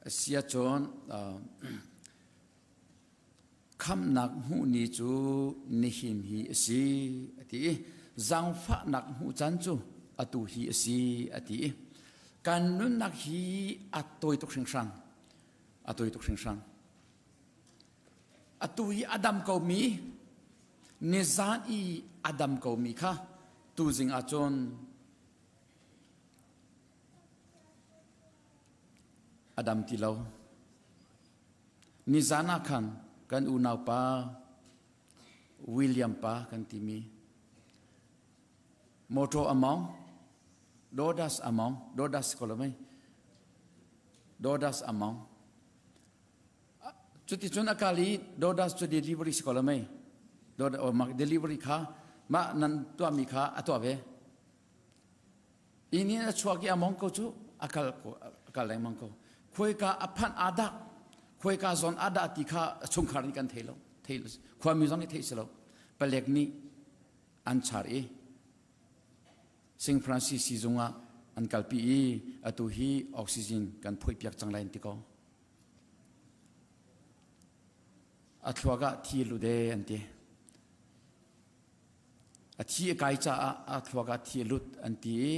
Asia cun khamnak hmuh ni cu nihin hi a si a ti i zaangfahnak hmuh caan cu atu hi a si a ti i kan nunnak hi a tawi tuk hringhran a tawi tuk hringhran atu i a dam komi nizan i a dam komi kha tuzing ahcun A dam ti lo. Nizan ah khan kan unaupa William pa kan timi motor a mawng Dodas a mawng Dodas ko lo mei Dodas a mawng cuticun a kal i Dodas cu delivery si ko lo mei delivery kha mah nan tuahmi kha a tuah ve Inn in a chuak i a mong ko cu a kal a kal lengmang ko. Khuaika a phanh aa dah, khuaika zawn aa dah ti kha chungkhar nih kan thei lo. Thei khuami zong nih theih si lo. Palek nih an char i St. Francis siizung ah an kalpi i atu hi oxygen kan phoih piak cang lai an ti ko. A thluak ah thi lut e an ti. A thi a kai caah a thluak ah thi a lut an ti i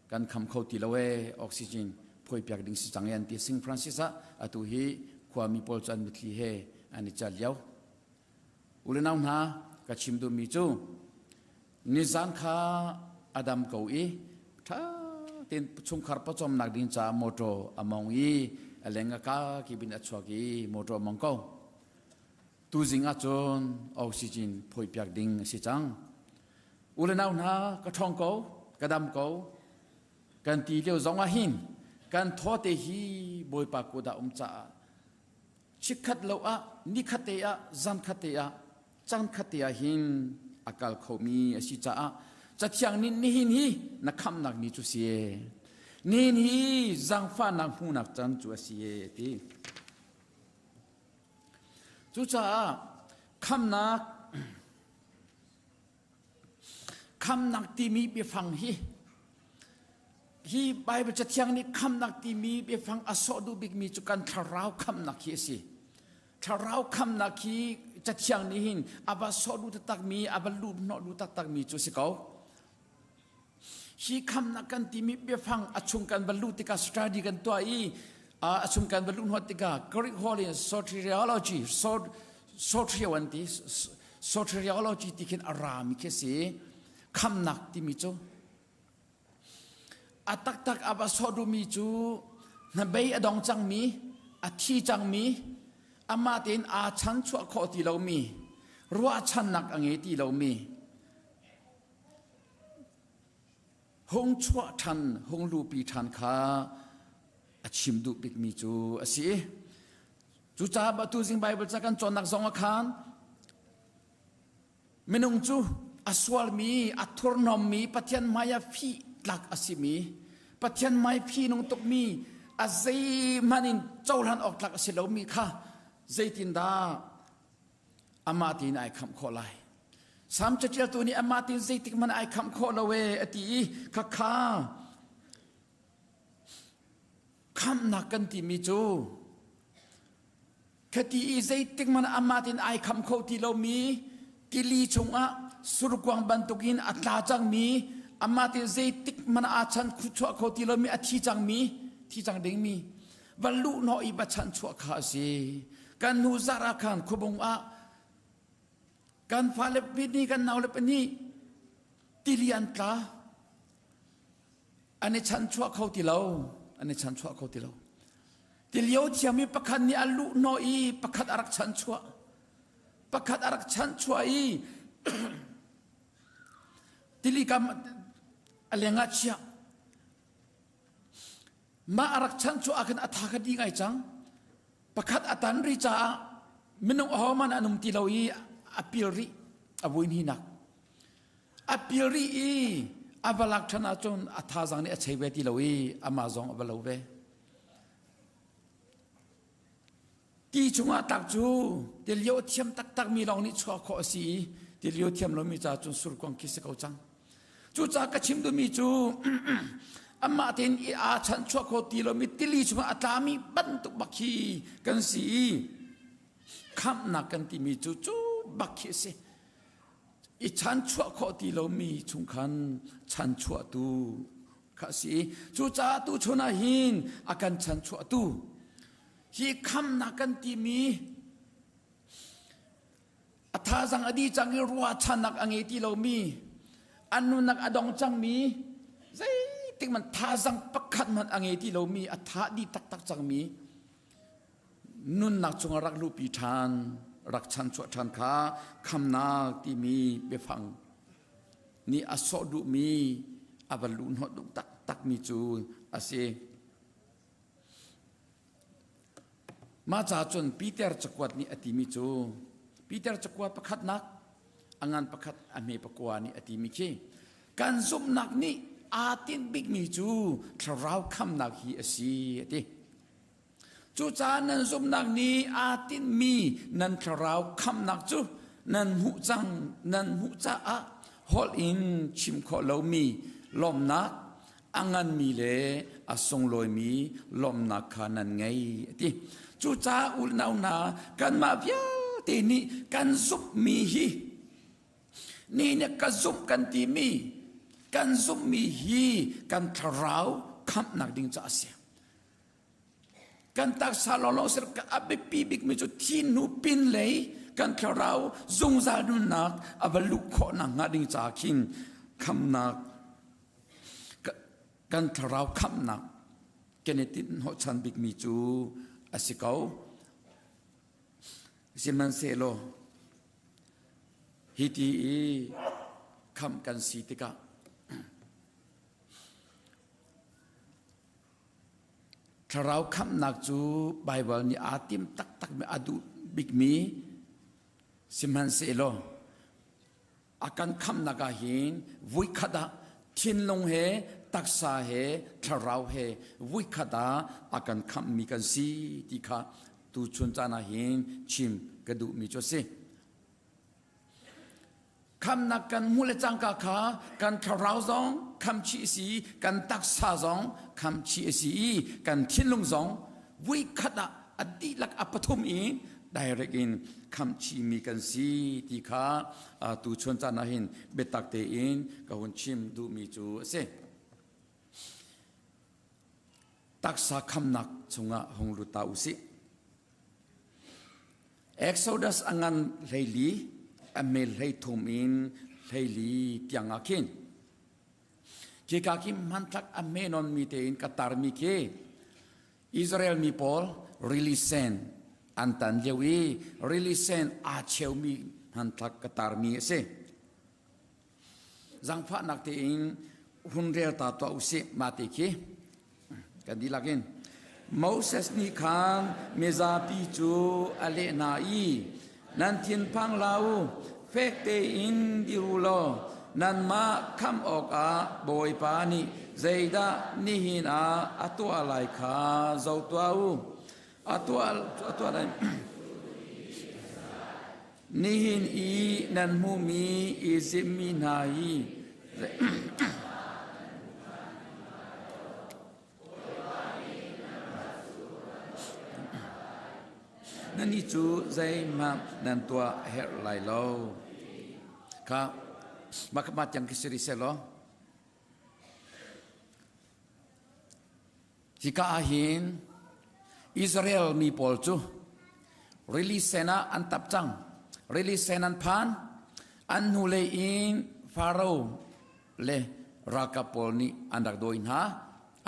kan kham kho ti lo ee oxygen phuaipiak ding si cang e an ti. St. Francis ah atu hi khuami pawl cu an mitthli he an i cal lio. U le nau hna ka chim duhmi cu nizan kha a dam ko i ṭha tein chungkhar pawcawmnak ding caah motor a mong i a leng a ka kip in a chuak i motor a mong ko. Tuzing ahcun oxygen phoihpiak ding a si cang. U le nau hna ka ṭhawng ko, ka dam ko, kan ti lio zong ah hin kan thaw te hi Bawipa kut ah um caah chikkhat lo ah nikhat te ah zankhat te ah caankhat te ah hin a kal khomi a si caah cathiang nih nihin hi na khamnak ni cu si e nihin hi zaangfahnak hmuhnak caan cu a si e ti. Cucaah khamnak khamnak timi biafang hi hi Bible cathiang nih khamnak timi biafang a sawh duh bikmi cu kan thlarau khamnak hi a si. Thlarau khamnak hi cathiang nih hin a va sawh duh taktakmi, a va luh hnawh duh taktakmi cu a si ko. Hi khamnak kan timi biafang a chung kan va luh tikah study kan tuah i a chung kan va luh hnawt tikah Greek holh in soteriology soterio an ti soteriology ti khin a rami khi si khamnak timi cu a taktak a va sawh duhmi cu hnabei a dong cangmi a thi cangmi amah tein aa chan chuah khawh ti lomi ruahchannak a ngei ti lomi Hung chuah ṭhan, hung luhpi ṭhan kha a chim duh bikmi cu a si. Cucaah atu zing Baibal ca kan cawnnak zong ah khan minung cu a sualmi, a thurhnawmmi, Pathian hmai ah fih tlak a simi, Pathian hmai phi nung tukmi, a zeihmanh in cohlan awk tlak a si lomi kha. zeitindah amah tiin ai khamh khawh lai? Sam caṭialtu nih amah tiin zeitik hmanh ai khamh khawh lo e a ti i khakha khamhnak kan timi cu khati i zeitik hmanh amah tiin ai kham kho ti lomi tili chungah surkuang bantukin a tla cangmi amah tiin zeitik hmanh aa chan chuah kho ti lomi a thi cangmi thi cang dingmi va luh hnawh i va chan chuah kha a si. Kan hnu zarh ah khan khuabung ah kan fale pahnih kan naule pahnih tili an tla. An i chanchuah kho ti lo, an i chanchuah kho ti lo. Tilio thiammi pakhat nih a luh hnawh i pakhat a rak chanchuah, pakhat a rak chanchuah i tili kam a leng ah chiah. Mah a rak chanchuah ah khan a tha kha di ngai cang. Pakhat a tan ri caah minung ahohmanh an um ti lo i a pil rih a vui hninak. A pil rih i a va lak ṭhan ahcun a thazaang nih a chei ve ti lo i amah zong a va lo ve. Ti chungah tak cu tilio thiam taktakmi lawng nih chuah khawh a si i tilio thiam lomi ca cun surkuang khi si ko cang. Cucaah ka chim duhmi cu amah tein i aa chanchuah kho ti lomi tili chungah a tlami bantuk bak khi kan si i khamhnak kan timi cu cu bak khi a si. I chanchuah khawh ti lomi chung khan chanchuahtu kha a si i cucaah tuchun ah hin a kan chanchuahtu hi khamnak kan timi a thazang a dih cang i ruahchannak a ngei ti lomi an nunnak a dong cangmi zeitik man thazang pakhat hmanh a ngei ti lomi a tha dih taktak cangmi nunnak chungah rak luhpi ṭhan rak chanchuah ṭhan kha khamnak timi biafang nih a sawh duhmi a va luhhnawh duh taktakmi cu a si. Mah ca cun Peter cakuat nih a timi cu Peter cakuat pakhatnak a ngan pakhat a hme pakua nih a timi khi kan zumhnak nih aa tinh bikmi cu thlarau khamnak hi a si a ti. Cucaah nan zumhnak nih aa tinhmi nan thlarau khamhnak cu nan hmuh cang nan hmuh caah holh in chim khawh lomi lawmhnak a nganmi le a sunglawimi lawmhnak kha nan ngei a ti. Cucaah unau hna kanmah vialte nih kan zumhmi hi ni nih ka zumh kan timi kan zumhmi hi kan thlarau khamhnak ding caah a si. Kan taksa lawnglawng sir a biapi bikmi cu thi hnu pin lei kan thlarau zungzal nunnak a va luh khawh nakhnga ding caah khin khamnak kan thlarau khamnak kan i tinh hnawhchan bikmi cu a si ko. Sihmanhsehlaw hi ti i khamh kan si tikah Thlarau khamhnak cu Baibal nih aa tim taktakmi a duh bikmi sihmanhsehlaw a kan khamhnak ah hin vuikhat ah thinlung he taksa he thlarau he vuikhat ah a kan khamhmi kan si ti kha tuchun caan ah hin chim ka duhmi cu a si. Khamnak kan hmuh le cangka kha kan thlarau zong khamchih a si, kan taksa zong khamchih a si i kan thinlung zong vuikhat ah a dihlak a pathum i direct in khamchihmi kan si ti kha tuchun caan ah hin biatak tein ka hun chim duhmi cu a si. Taksa khamnak chungah hung lut ta u sih. Exodus a ngan 14, a mel 13 in 14 tiang ah khin khika khi hmanthlak a hme nawnmi tein ka tarmi khi Israel mi pawl rili sen an tan lio i rili sen aa cheumi hmanthlak ka tarmi a si. Zangfahnak tein hun rel ta tuah usih mah ti khi kan dihlak in Moses nih khan mizapi cu a leh hna i nan thinphang hlah u fek tein dir u law nanmah khamh awkah Bawipa nih zeidah nihin ah a tuah lai kha zoh tuah u a tuah a tuah lai. Nihin i nan hmuhmi Izipt mi hna hi Nannih cu zeihmanh nan tuah a herh lai lo. Kha mah mah tiang khi si rih seh law. Hika ah hin Israel mi pawl cu rili sen ah an tap cang. Rili sen an phan. An hnulei in Faro le ralkap pawl nih an rak dawi hna,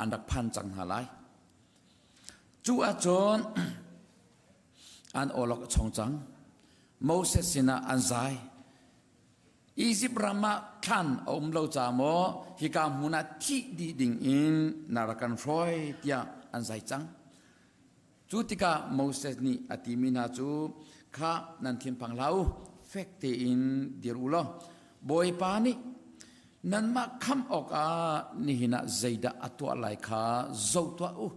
an rak phan cang hna lai. Cu ahcun an awlok a chong cang. Moses sinah an zai. Izipt ram ah thlan a um lo ca maw hika hmun ah thih dih ding in na rak kan hruai tiah an zai cang. Cu tikah Moses nih a timi hna cu kha nan thinphang hlah u, fek tein dir u law Bawipa nih nanmah khamh awkah nihin ah zeidah a tuah lai kha zoh tuah u.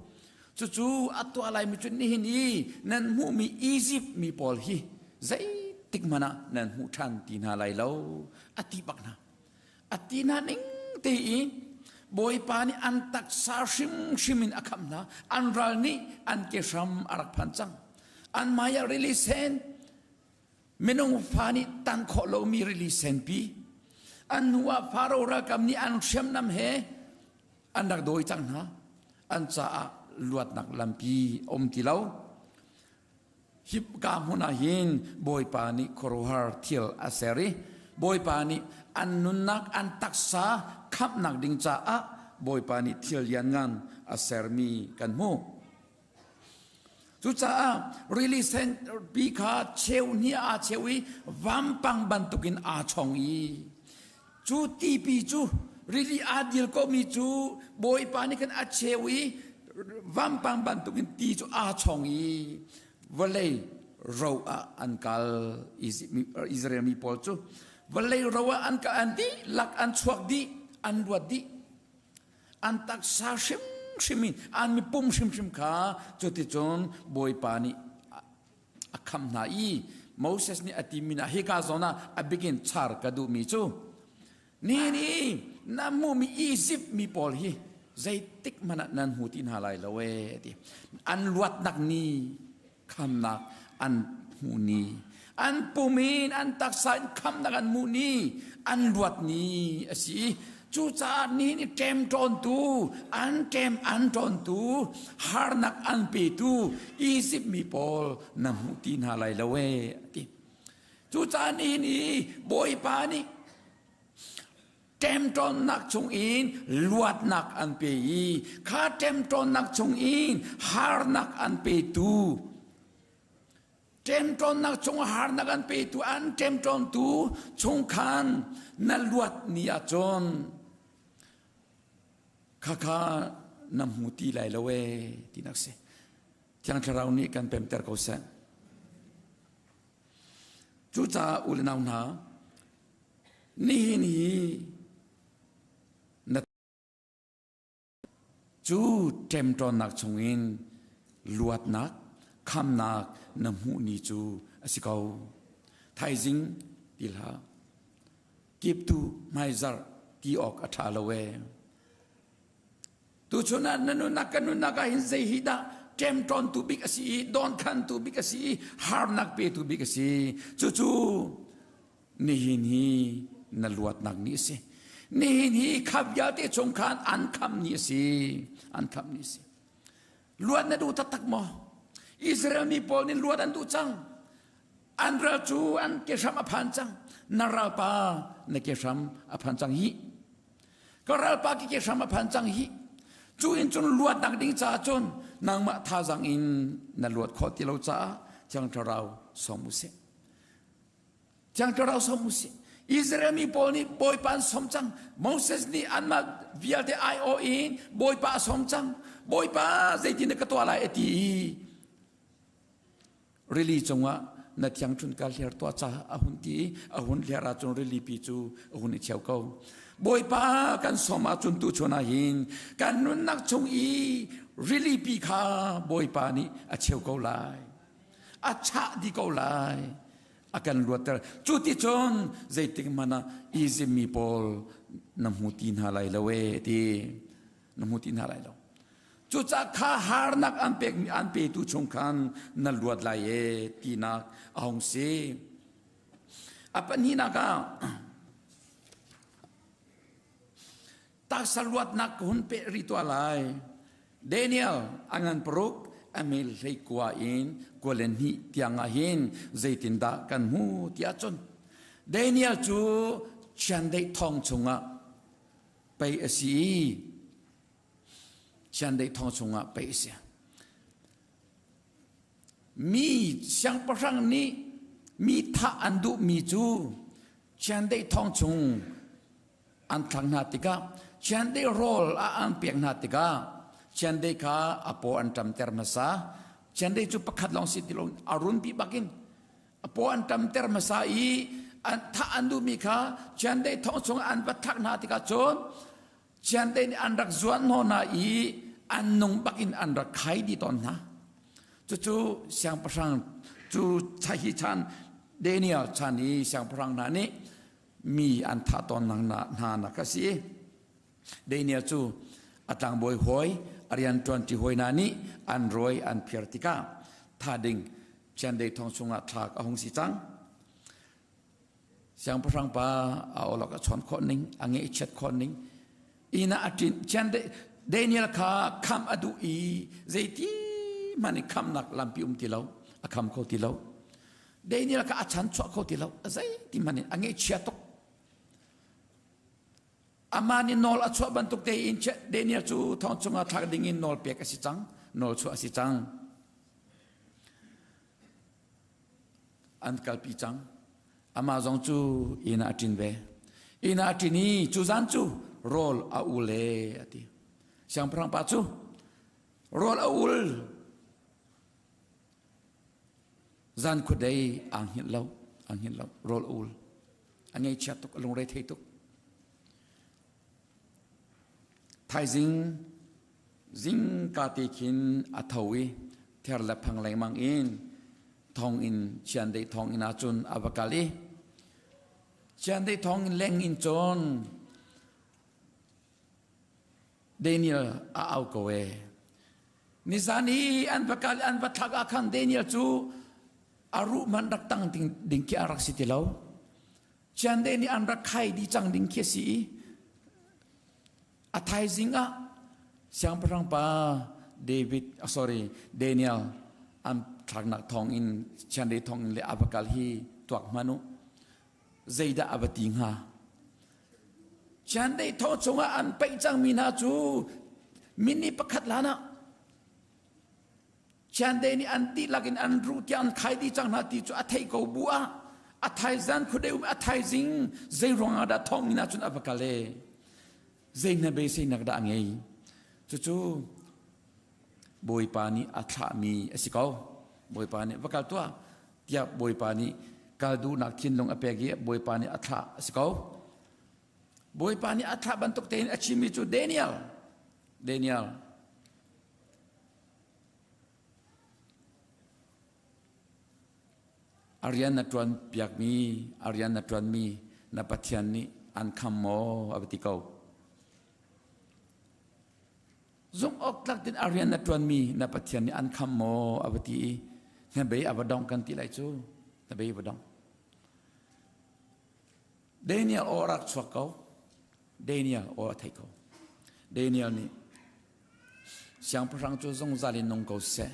Cucu a tuah laimi cu nihin i nan hmuhmi Izipt mi pawl hi zeitik hmanh ah nan hmu ṭhan ti hna lai lo, a ti bak hna. A ti hna ning tein Bawipa nih an taksa hrimhrim in a khamh hna. An ral nih an ke hram a rak phan cang. An hmai ah rili sen, minung fa nih tan khawh lomi rili senpi. An hnu ah Faro ralkap nih an hriamnam he an rak dawi cang hna. An caah luatnak lampi a um ti lo. Hika hmun ah hin Bawipa nih khuaruahhar thil a ser i Bawipa nih an nunnak an taksa khamhnak ding caah Bawipa nih thil lianngan a sermi kan hmuh. Cucaah rili sen pi kha cheu hnih aa cheu i vampang bantukin aa chong i cu tipi cu rili aa dil komi cu Bawipa nih khan a cheu i vampang bantukin ti cu aa chong i vawlei ro ah an kal. Israel mi pawl cu vawlei ro ah an kal, an dihlak an chuak dih, an luat dih. An taksa hrimhrim in an mipum hrimhrim kha cuticun Bawipa nih a khamh hna i Moses nih a timi hna hika zawn ah a bikin char ka duhmi cu ni ni na hmuhmi Izipt mi pawl hi zeitik hmanh ah nan hmu ti hna lai lo ee ti. An luatnak ni, khamnak an hmuh ni, an pum in an taksa in khamnak an hmuh ni, an luat ni a si i cucaah ni ni ṭemṭawntu, an ṭem an ṭawntu, harnak an petu Izipt mi pawl na hmu ti hna lai lo ee a ti. Cucaah nihin i Bawipa nih ṭemṭawnnak chungin luatnak an pe i kha ṭemṭawnnak chungin harnak an petu, ṭemṭawnnak chung harnak an petu, an ṭemṭawntu chungkhan na luat ni ahcun khakha na hmu ti lai lo ee tinak si. Thiang Thlarau nih kan pemter ko seh. Cucaah u le nau hna, nihin hi na Cu ṭemṭawnnak chungin luatnak, khamnak na hmuh ni cu a si ko. Thaizing ti hlah. Kiptu hmaizarh ti awk a ṭha lo ee. Tuchun ah na nunnak kan nunnak ah hin zei hi dah ṭemṭawntu bik a si i dawnkhantu bik a si i harnak petu bik a si. Cucu nihin hi na luatnak ni a si. Nihin hi kha vialte chung khan an kham ni a si. An kham ni a si. Luat na duh taktak maw? Israel mi pawl nih luat an duh cang. An ral cu an kehram a phan cang. Na ralpa na kehram a phan cang hi. Ka ralpa ki kehram a phan cang hi. Cu in cun luatnak ding caah cun nangmah thazang in na luat khawh ti lo caah Thiang Thlarau sawm u sih. Thiang Thlarau sawm u sih. Israel mi pawl nih Bawipa an sawm cang. Moses nih anmah vialte aiawh in Bawipa a sawm cang. Bawipa zeitin ka tuah lai a ti i rili cungah na thiangṭhun ka hliar tuah caah a hun ti i a hun hliar ahcun rili pi cu a hun i cheu ko. Bawipa kan sawm ahcun tuchun ah hin kan nunnak chung i rili pi kha Bawipa nih a cheu ko lai. A chah dih ko lai. A kan luatter. Cu ti cun zeitik hmanh ah Izipt mi pawl na hmu ti hna lai lo e ti. Na hmu ti hna lai lo. Cucaah kha harnak an pekmi an petu chung khan na luat lai e tinak a hung si. A pahnihnak ah taksa luatnak ka hun peh rih tuah lai. Daniel a ngan paruk a mel hlei kua in kua le hnih tiang ah hin zeitindah kan hmu ti ahcun Daniel cu chiandeih thong chungah pei a si i chiandeih thong chungah pei a si. Mi siangpahrang nih mi thah an duhmi cu chiandeih thong chung an thlak hna tikah chiandeih rawl ah an pek hna tikah chiandeih kha a paw an ṭamter hmasa. Chiandeih cu pakhat lawng si ti lo, a runpi bakin a paw an ṭamter hmasa i an thah an duhmi kha chiandeih thong chung an va thlak hna tikah cun chiandeih nih an rak zuan hnawh hna i an nung bakin an rak khai dih tawn hna. Cucu siangpahrang cu hi chan Daniel chan i siangpahrang hna nih mi an thah tawn hna nak a si. Daniel cu a tlangbawi hawi a rianṭuanṭi hawi hna nih an rawi an phiar tikah tha ding chiandeih thong chungah thlak a hung si cang. Siangpahrang pa a awlok a chawn khawh ning, a ngeihchiat khawh ning, inn ah a ṭin chiandeih Daniel kha khamh a duh i zeiti hmanh in khamhnak lampi um ti lo, a kham kho ti lo. Daniel kha a chan chuah kho ti lo, a zeiti hmanh in a ngeihchia tuk. Amah nih nawl a chuah bantuk tein Daniel cu thong chungah thlak ding in nawl pek a si cang, nawl chuah a si cang. An kalpi cang. Amah zong cu inn ah a ṭin ve. Inn ah a ṭin i cu zan cu rawl a ul e a ti. Siangpahrang pa cu rawl a ul. Zan khuadei aa hngilh lo, aa hngilh lo, rawl a ul. A ngaihchia tuk, a lungre thei tuk. Thaizing zingka te khin a tho i ther le phang lengmang in thong in chiandeih thong in ahcun a va kal i chiandeih thong in leng in cun Daniel a au ko e. Nizan i an va kal an va thlak ah khan Daniel cu a ruh man rak tang ding, ding khi a rak si ti lo. Chiandeih nih an rak khai dih cang ding khi a si i a thaizing ah siangpahrang pa David oh sorry Daniel an thlaknak thawng in chiandeih thawng in le a va kal hi tuak hmanh u zeidah a va ti hnga? Chiandeih thaw chungah an paih cangmi hna cu minni pakhat hlan ah chiandeih nih an dihlak in an ruh tiang an khai dih cang hna ti cu a theih ko bu ah a thaizan khuadei um a thaizing zei ruangah dah thawng in ahcun a va kal e zei hna beiseinak dah a ngei cucu Bawipa nih a thlahmi a si ko Bawipa nih va kal tuah tiah Bawipa nih kal duhnak thinlung a pek i Bawipa nih a thlah a si ko. Bawipa nih a thlah bantuk tein a chimmi cu Daniel, Daniel, a rian na ṭuan piakmi, a rian na ṭuanmi na Pathian nih an kham maw a va ti ko. Zumh awk tlak tin a rian na ṭuanmi na Pathian nih an kham maw a va ti i hnabei a va dong kan ti lai cu hnabei va dong. Daniel aw rak chuak ko. Daniel aw a thei ko. Daniel nih siangpahrang cu zungzal in nung ko seh.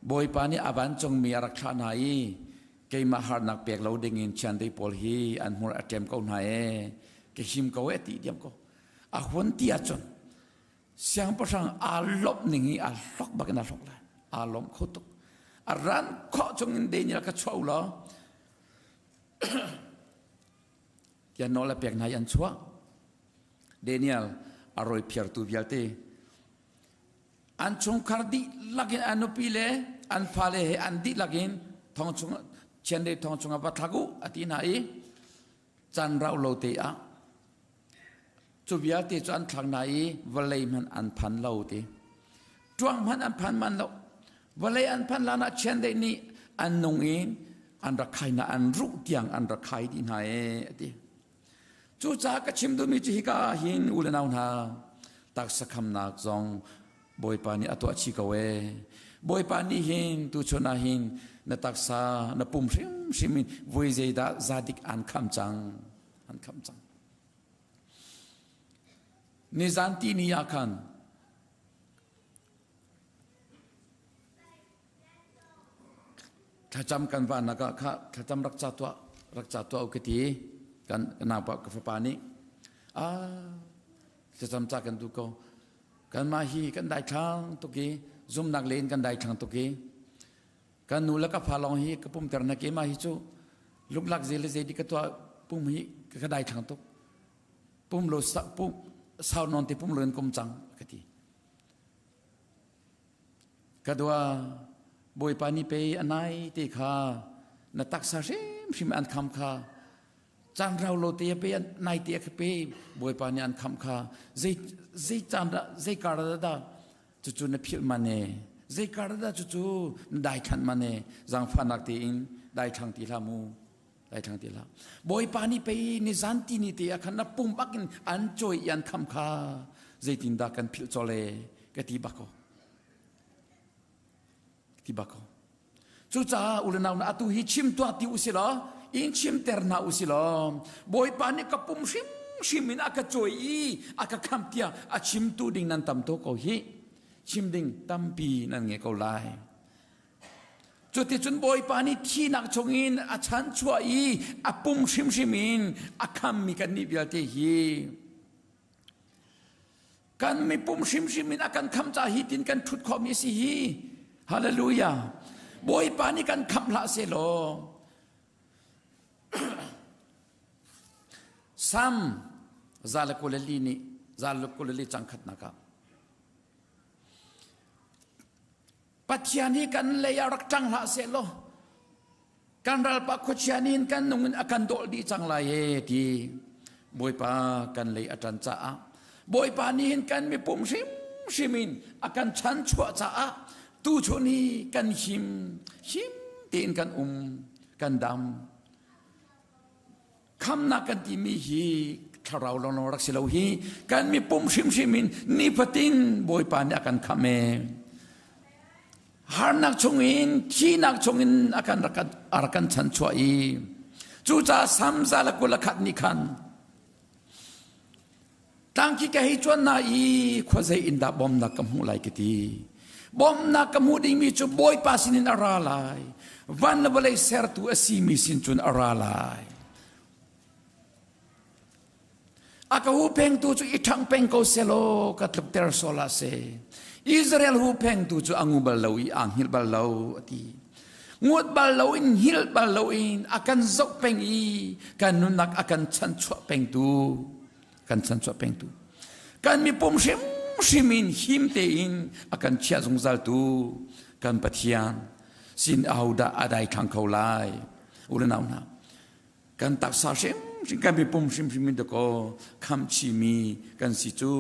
Bawipa nih a vancungmi a rak thlah hna i keimah harnak pek lo dingin chiandeih pawl hi an hmur a ṭem ko hna ee ka him ko ee ti diam ko. A hun ti ahcun siangpahrang aa lawmh ning hi aa hlok bak in aa hlok lai. Aa lawm kho tuk. A ran khawh chung in Daniel kha chuah u law tiah nawl a pek hna i an chuah. Daniel a rawi phiartu vialte an chungkhar dihlak in an nupi le an fale he an dihlak in thong chung chiandeih thong chungah va thlak u a ti hna i caan rau lo te ah cu vialte cu an thlak hna i vawlei hmanh an phan lo ti ṭuang hmanh an phan man lo vawlei an phan lan ah chiandeih nih an nung in. an rak khai na an ruh tiang an rak khai dih hna e ati. Cucaah ka chim duhmi cu hika ah hin u le nau hna taksa khamnak zong Bawipa nih a tuah chih ko ee. Bawipa nih hin tuchun ah hin na taksa na pum hrimhrim in voi zeidah zadik aan kham cang an kham cang. Nizan ti ni ah khan Thlacam kan vahnak ah kha thlacam rak ca tuah rak ca tuah u ka ti kan naupa ka fapa nih ah thlacam ca kan duh ko kanmah hi kan daithlang tuk i zumnak len kan daithlang tuk i kan nu le ka fa lawng hi ka pumter na keimah hi cu luklak zei le zei di ka tuah pum hi ka daithlang tuk pum lo pum sau non te pum lo in kum cang ka ti Ka dua, Bawipa nih pei a nai te kha na taksa hrimhrim an kham kha caan rau lo te pe nai te kha pe Bawipa nih an kham kha zei zei caan dah zei kar dah dah cucu na philh man e zei kar dah cucu na daithlan man e zaangfahnak tein daithlang ti hlah mu daithlang ti hlah Bawipa nih pei ni zan ti ni te ah khan na pum bak in an cawi i an kham kha zeitindah kan philh cawle ka ti bak ko ti bak ko cucaah u le nau na atu hi chim tuah ti u si law in chimter hna u si law bawipa nih ka pum hrimhrim in a ka cawi i a ka khamh tiah a chimtu ding nan tam to ko hi chim ding tampi nan ngei ko lai Cuticun Bawipa nih thihnak chungin a chanchuah i a pum hrimhrim in a khammi kannih vialte hi kan mipum hrimhrim in a kan kham ca hi tin kan ṭhut khawhmi a si hi. Hallelujah. Bawipa nih kan khamh hlah sehlaw Sam 124 nih 124 cang khatnak ah Pathian hi kan lei ah rak ṭang hlah seh law kan ralpa khuachia nih kan nung in a kan dawl dih cang lai e ti Bawipa kan lei a ṭan caah Bawipa nih hin kan mipum hrimhrim in a kan chanchuah caah tuchun hi kan him him tein kan um kan dam Khamnak kan timi hi thlarau lawnglawng rak si lo hi kan mipum hrimhrim in nifatin Bawipa nih a kan khamh e. Harnak chungin thihnak chungin a kan rak a rak kan chanchuah i cucaah Sam 121 nih khan Tlangki ka hei cuan na i khuazei in dah bawmnak ka hmuh lai ka ti. Bawmnak ka hmuh dingmi cu Bawipa sinin a ra lai. Van le vawlei sertu a simi sin cun a ra lai. A ka huhpengtu cu i ṭhang peng ko selaw ka tlukter sual ah seh. Israel huhpengtu cu a ngu bal lo i aa hngilh bal lo a ti. Nguat bal loin hngilh bal loin a kan zoh peng i kan nunnak a kan chanchuah pengtu kan chanchuah pengtu kan mipum hrimhrim in him tein a kan chiah zungzaltu kan Pathian sin ahodah a daithlang kho lai u le nau hna kan taksa hrimhrim kan mipum hrimhrim in dakaw khamchimi kan si cu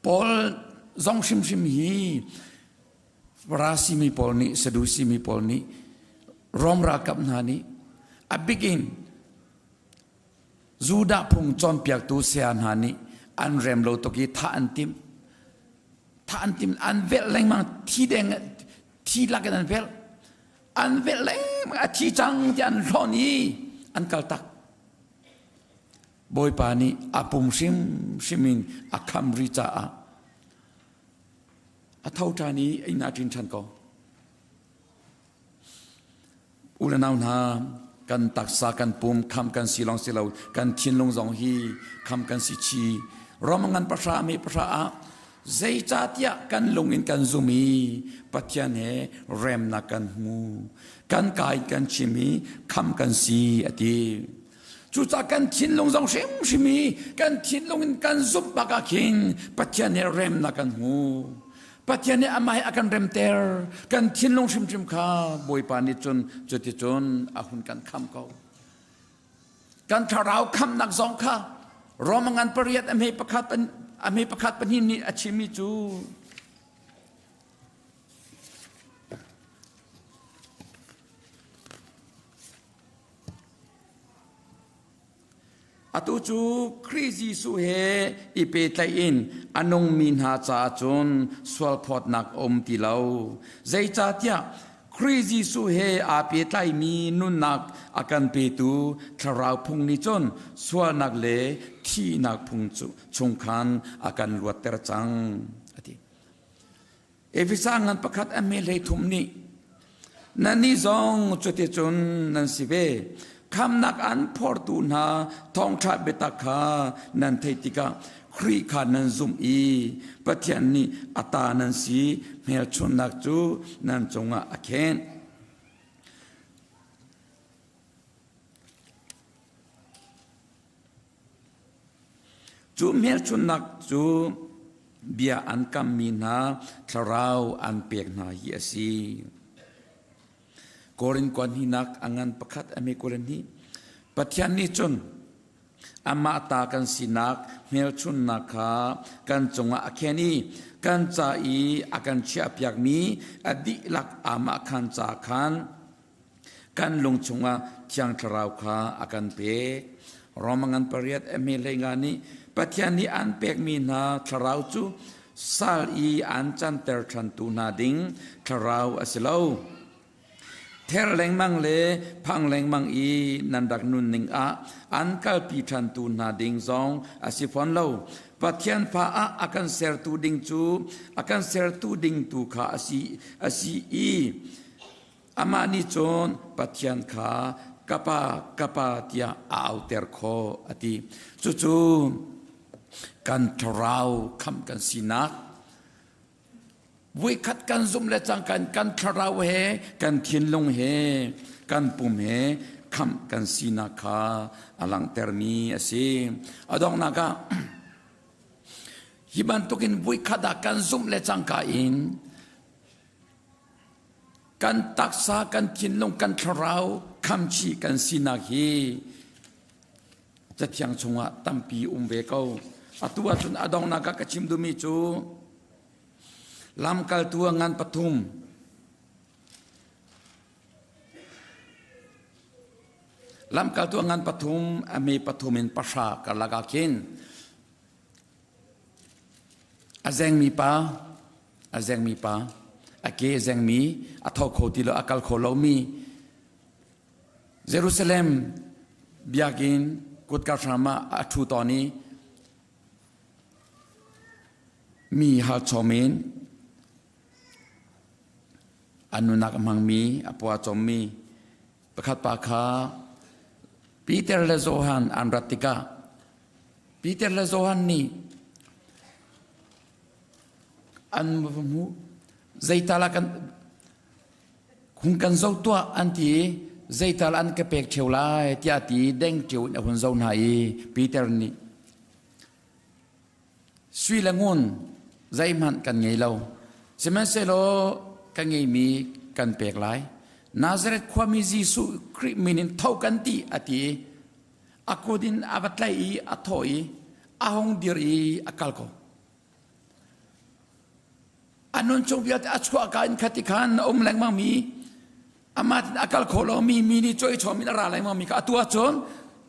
Paul zong hrimhrim hi Farasi mi pawl nih Sadusi mi pawl nih Rom ralkap hna nih a bik in Judah phung cawnpiaktu saya hna nih an rem lo tuk i thah an timh. Thah an timh an velh lengmang thi deng thi lak in an velh. An velh lengmang a thi cang ti an hlawn i an kal tak. Bawipa nih a pum hrimhrim in a kham ri caah a tho ṭhan i inn ah ṭin ṭhan ko. U le nau hna, kan taksa kan pum kham kan si lawng si lo, kan thinlung zong hi kham kan si chi. Rom ngan pahra mi pahra ah zeicahtiah kan lung in kan zum i Pathian he remnak kan hmu. Kan kai kan chim i kham kan si a ti. Cucaah kan thinlung zong hrimhrim i kan thinlung in kan zumh bak ah khin Pathian he remnak kan hmu. Pathian nih amah he a kan remter. Kan thinlung hrimhrim kha Bawipa nih cun cuticun a hun kan kham ko. Kan thlarau khamnak zong kha Roma ngan pariat a hme pakhat a hme pakhat pahnih nih a chimmi cu. Atu cu Khrih Jesuh he i pehtlaih in a nungmi hna caah cun sualphawtnak a um ti lo. Zeicahtiah Khrih Jesuh he aa pehtlaimi nunnak a kan petu Thlarau phung nih cun sualnak le thihnak phung chung khan a kan luatter cang, a ti. Efesa ngan pakhat a hme hlei thum nih nannih zong cuticun nan si ve. Khamnak an phortu hna thawngṭha biatak kha nan theih tikah Khrih kha nan zumh i Pathian nih a ta nan si hmelchunhnak cu nan cungah a khenh. Cu hmelchunhnak cu bia an kammi hna thlarau an pek hna hi a si. Korin kuan hinak a ngan pakhat a me 22. Pathian nih cun amah ta kan sinak hmelchunhnak kha kan cungah a khen i kan ca i a kan chiahpiakmi a dihlak amah khan ca khan kan lung chungah Thiang Thlarau kha a kan pek. Roma ngan pariat a hme hlei nga nih Pathian nih an pekmi hna thlarau cu sal i an canter ṭhantu hna ding thlarau a si lo. Ther lengmang le phang lengmang i nan rak nunning ah an kalpi ṭhantu hna ding zong a si fawn lo. Pathian fa ah a kan sertu ding cu a kan sertu ding tu kha a si, a si i Amah nih cun Pathian kha ka pa, ka pa tiah a auter khawh a ti. Cucu kan thlarau khamh kan sinak voikhat kan zumh le cangka in kan thlarau he kan thinlung he kan pum he khamh kan sinak kha a langhtermi a si. A donghnak ah hi bantukin voikhat ah kan zumh le cangka in Kan taksa, kan thinlung, kan thlarau khamchih kan sinak hi Cathiang chungah tampi um ve ko. Atu ahcun a donghnak ah ka chim duhmi cu lamkaltu a ngan pathum lamkaltu a ngan pathum a me pathum in pahra karlak ah khin A zengmi pa, a zengmi pa, a ke a zengmi, a tho kho ti lo, a kal kho lomi Jerusalem biakinn kutka hram ah a ṭhu tawn i mi hal chom in a nunak a hmangmi, a pua chommi pakhat pa kha Peter le Johan an rat tikah Peter le Johan nih an va hmuh. Zeital ah kan hung kan zo tuah an ti i zeital an ka pek ṭheo lai tiah ti deng ṭheo in a hun zo hna i Peter nih sui le ngun zeihmanh kan ngei lo. Sihmanhsehlaw ka ngeimi kan pek lai. Nazareth khuami Jesuh Khrih min in tho kan ti a ti i A kut in a va tlaih i a thawh i a hung dir i a kal ko. A nun chung vialte a chuahka in khati khan a um lengmang mi amah tin a kal kho lomi mi nih cawi chom in a ra lengmang mi kha atu ahcun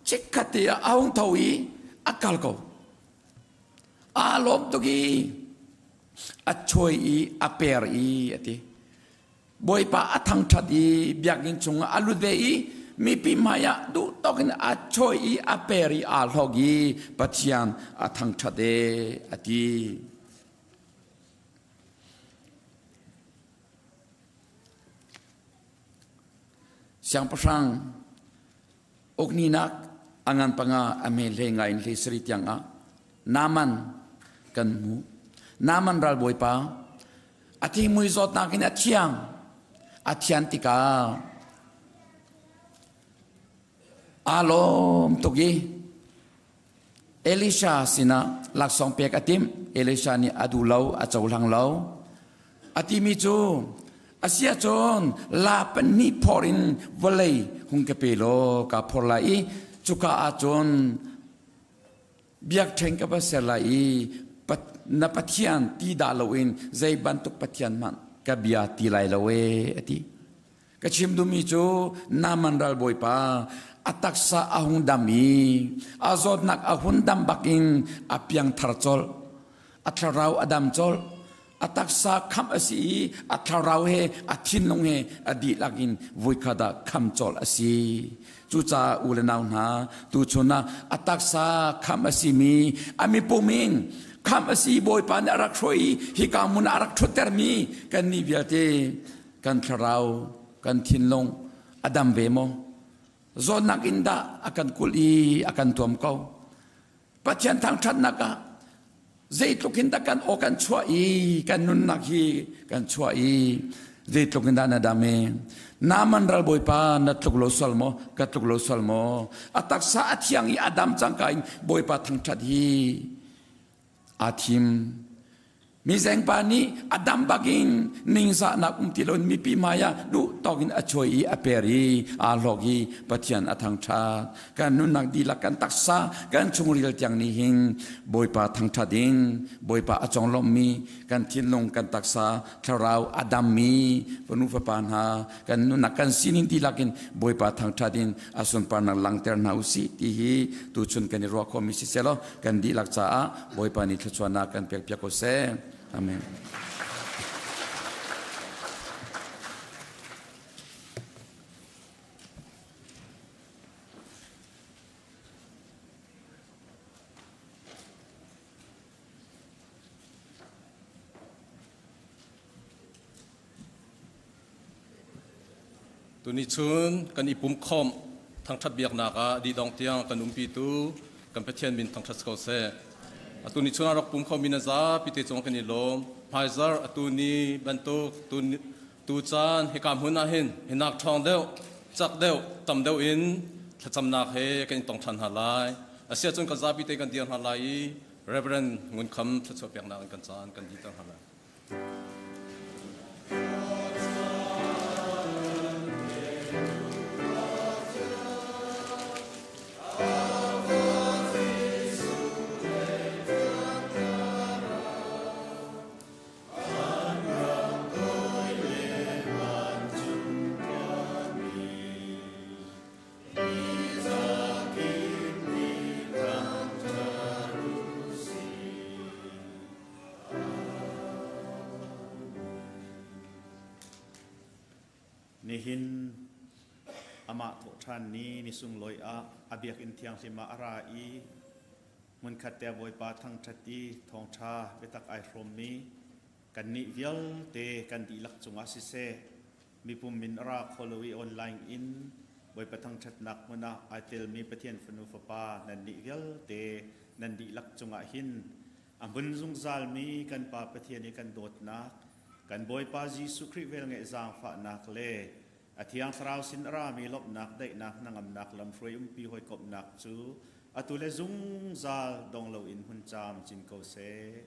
chikkhat te ah a hung tho i a kal ko. Aa lawm tuk i a chuai i a per i a ti. Bawipa a thangṭhat i biakinn chungah a lut ve i mipi hmaiah duh tawk in a chawi i a per i aa hlawk i Pathian a thangṭhat e a ti. Siangpahrang ukninak a ngan panga a me hlei ngai in hlei sari tiang ah Naaman kan hmu. Naaman ralbawipa a thingmui zawtnak in a thiang. A thian tikah aa lawm tuk i Elisha sinah laksawng pek a timh. Elisha nih a duh lo, a cohlang lo. A timi cu a si ahcun la pahnih phor in vawlei hung ka pe law ka phor lai i cuka ahcun biakṭheng ka va ser lai i na Pathian ti dah loin zei bantuk Pathian hmanh ka bia ti lai lo ee a ti. Ka chim duhmi cu Naaman ralbawipa A taksa a hung dam i a zawtnak a hun dam bakin a piangthar colh. A thlarau a dam colh. A taksa khamh a si i a thlarau he a thinlung he a dihlak in voikhat ah khamh colh a si. Cucaah u le nau hna, tuchun ah a taksa khamh a simi a mipum in khamh a si Bawipa nih a rak hruai i hika hmun ah a rak ṭhuttermi kannih vialte kan thlarau, kan thinlung a dam ve maw? Zawtnak in dah a kan kulh i a kan tuam ko. Pathian thangṭhatnak ah zeitluk in dah kan aw kan chuah i kan nunnak hi kan chuah i zeitluk in dah na dam i Naaman ralbawipa na tluk lo sual maw ka tluk lo sual maw a taksa a thiang i a dam cangka in Bawipa thangṭhat hi aa thim Mizengpa nih a dam bakin ningzahnak um ti loin mipi hmai ah duh tawk in a chuai i a per i aa hlawk i Pathian a thangṭhat. Kan nunnak dihlak kan taksa kan chungril tiang nih hin Bawipa thangṭhat in Bawipa a conglawmhmi kan thinlung kan taksa thlarau a dammi fanu fapa hna kan nunnak kan sining dihlak in Bawipa thangṭhat in a sunparnak langhter hna usih ti hi tuchun kan i ruah khawhmi si selaw kan dihlak caah Bawipa nih thluachuahnak kan pekpiak ko seh. Amen. Tuni chun kan i pumkhawmh thangṭhat biaknak ah dihdong tiang kan umpitu kan Pathian min thangṭhat ko seh. Atu ni chun ah rak pum khomi na zapi te cung kan i lawm. Hmaizar atu ni bantuk tu, tu caan hika hmun ah hin hinak ṭhawng deuh, cak deuh, tam deuh in thlacamnak he kan i tong ṭhan hna lai. Asiahcun kan zapi te kan dir hna lai i Reverend Ngun Kham thluachuah peknak in kan caan kan diter hna lai. Nihin amah thawhṭhan ni ni sunglawi ah a biakinn thianghlim ah a ra i hmunkhat te Bawipa thangṭhat i thawngṭha biatak ai hrawmmi kannih vialte kan dihlak cungah siseh mipum min a ra kho lo i online in Bawipa thangṭhatnak hmun ah ai telmi Pathian fanu fapa nannih vialte nan dihlak cungah hin A hmun zungzalmi kan Pa Pathian i kan dawtnak, kan Bawipa Jesuh Khrih velngeih zaangfahnak le a Thiang Thlarau sin a rami lawmhnak, daihnak, hnangamnak, lamhruai umpi hawikomhnak cu atu le zungzal dong loin hmun caam cin ko seh.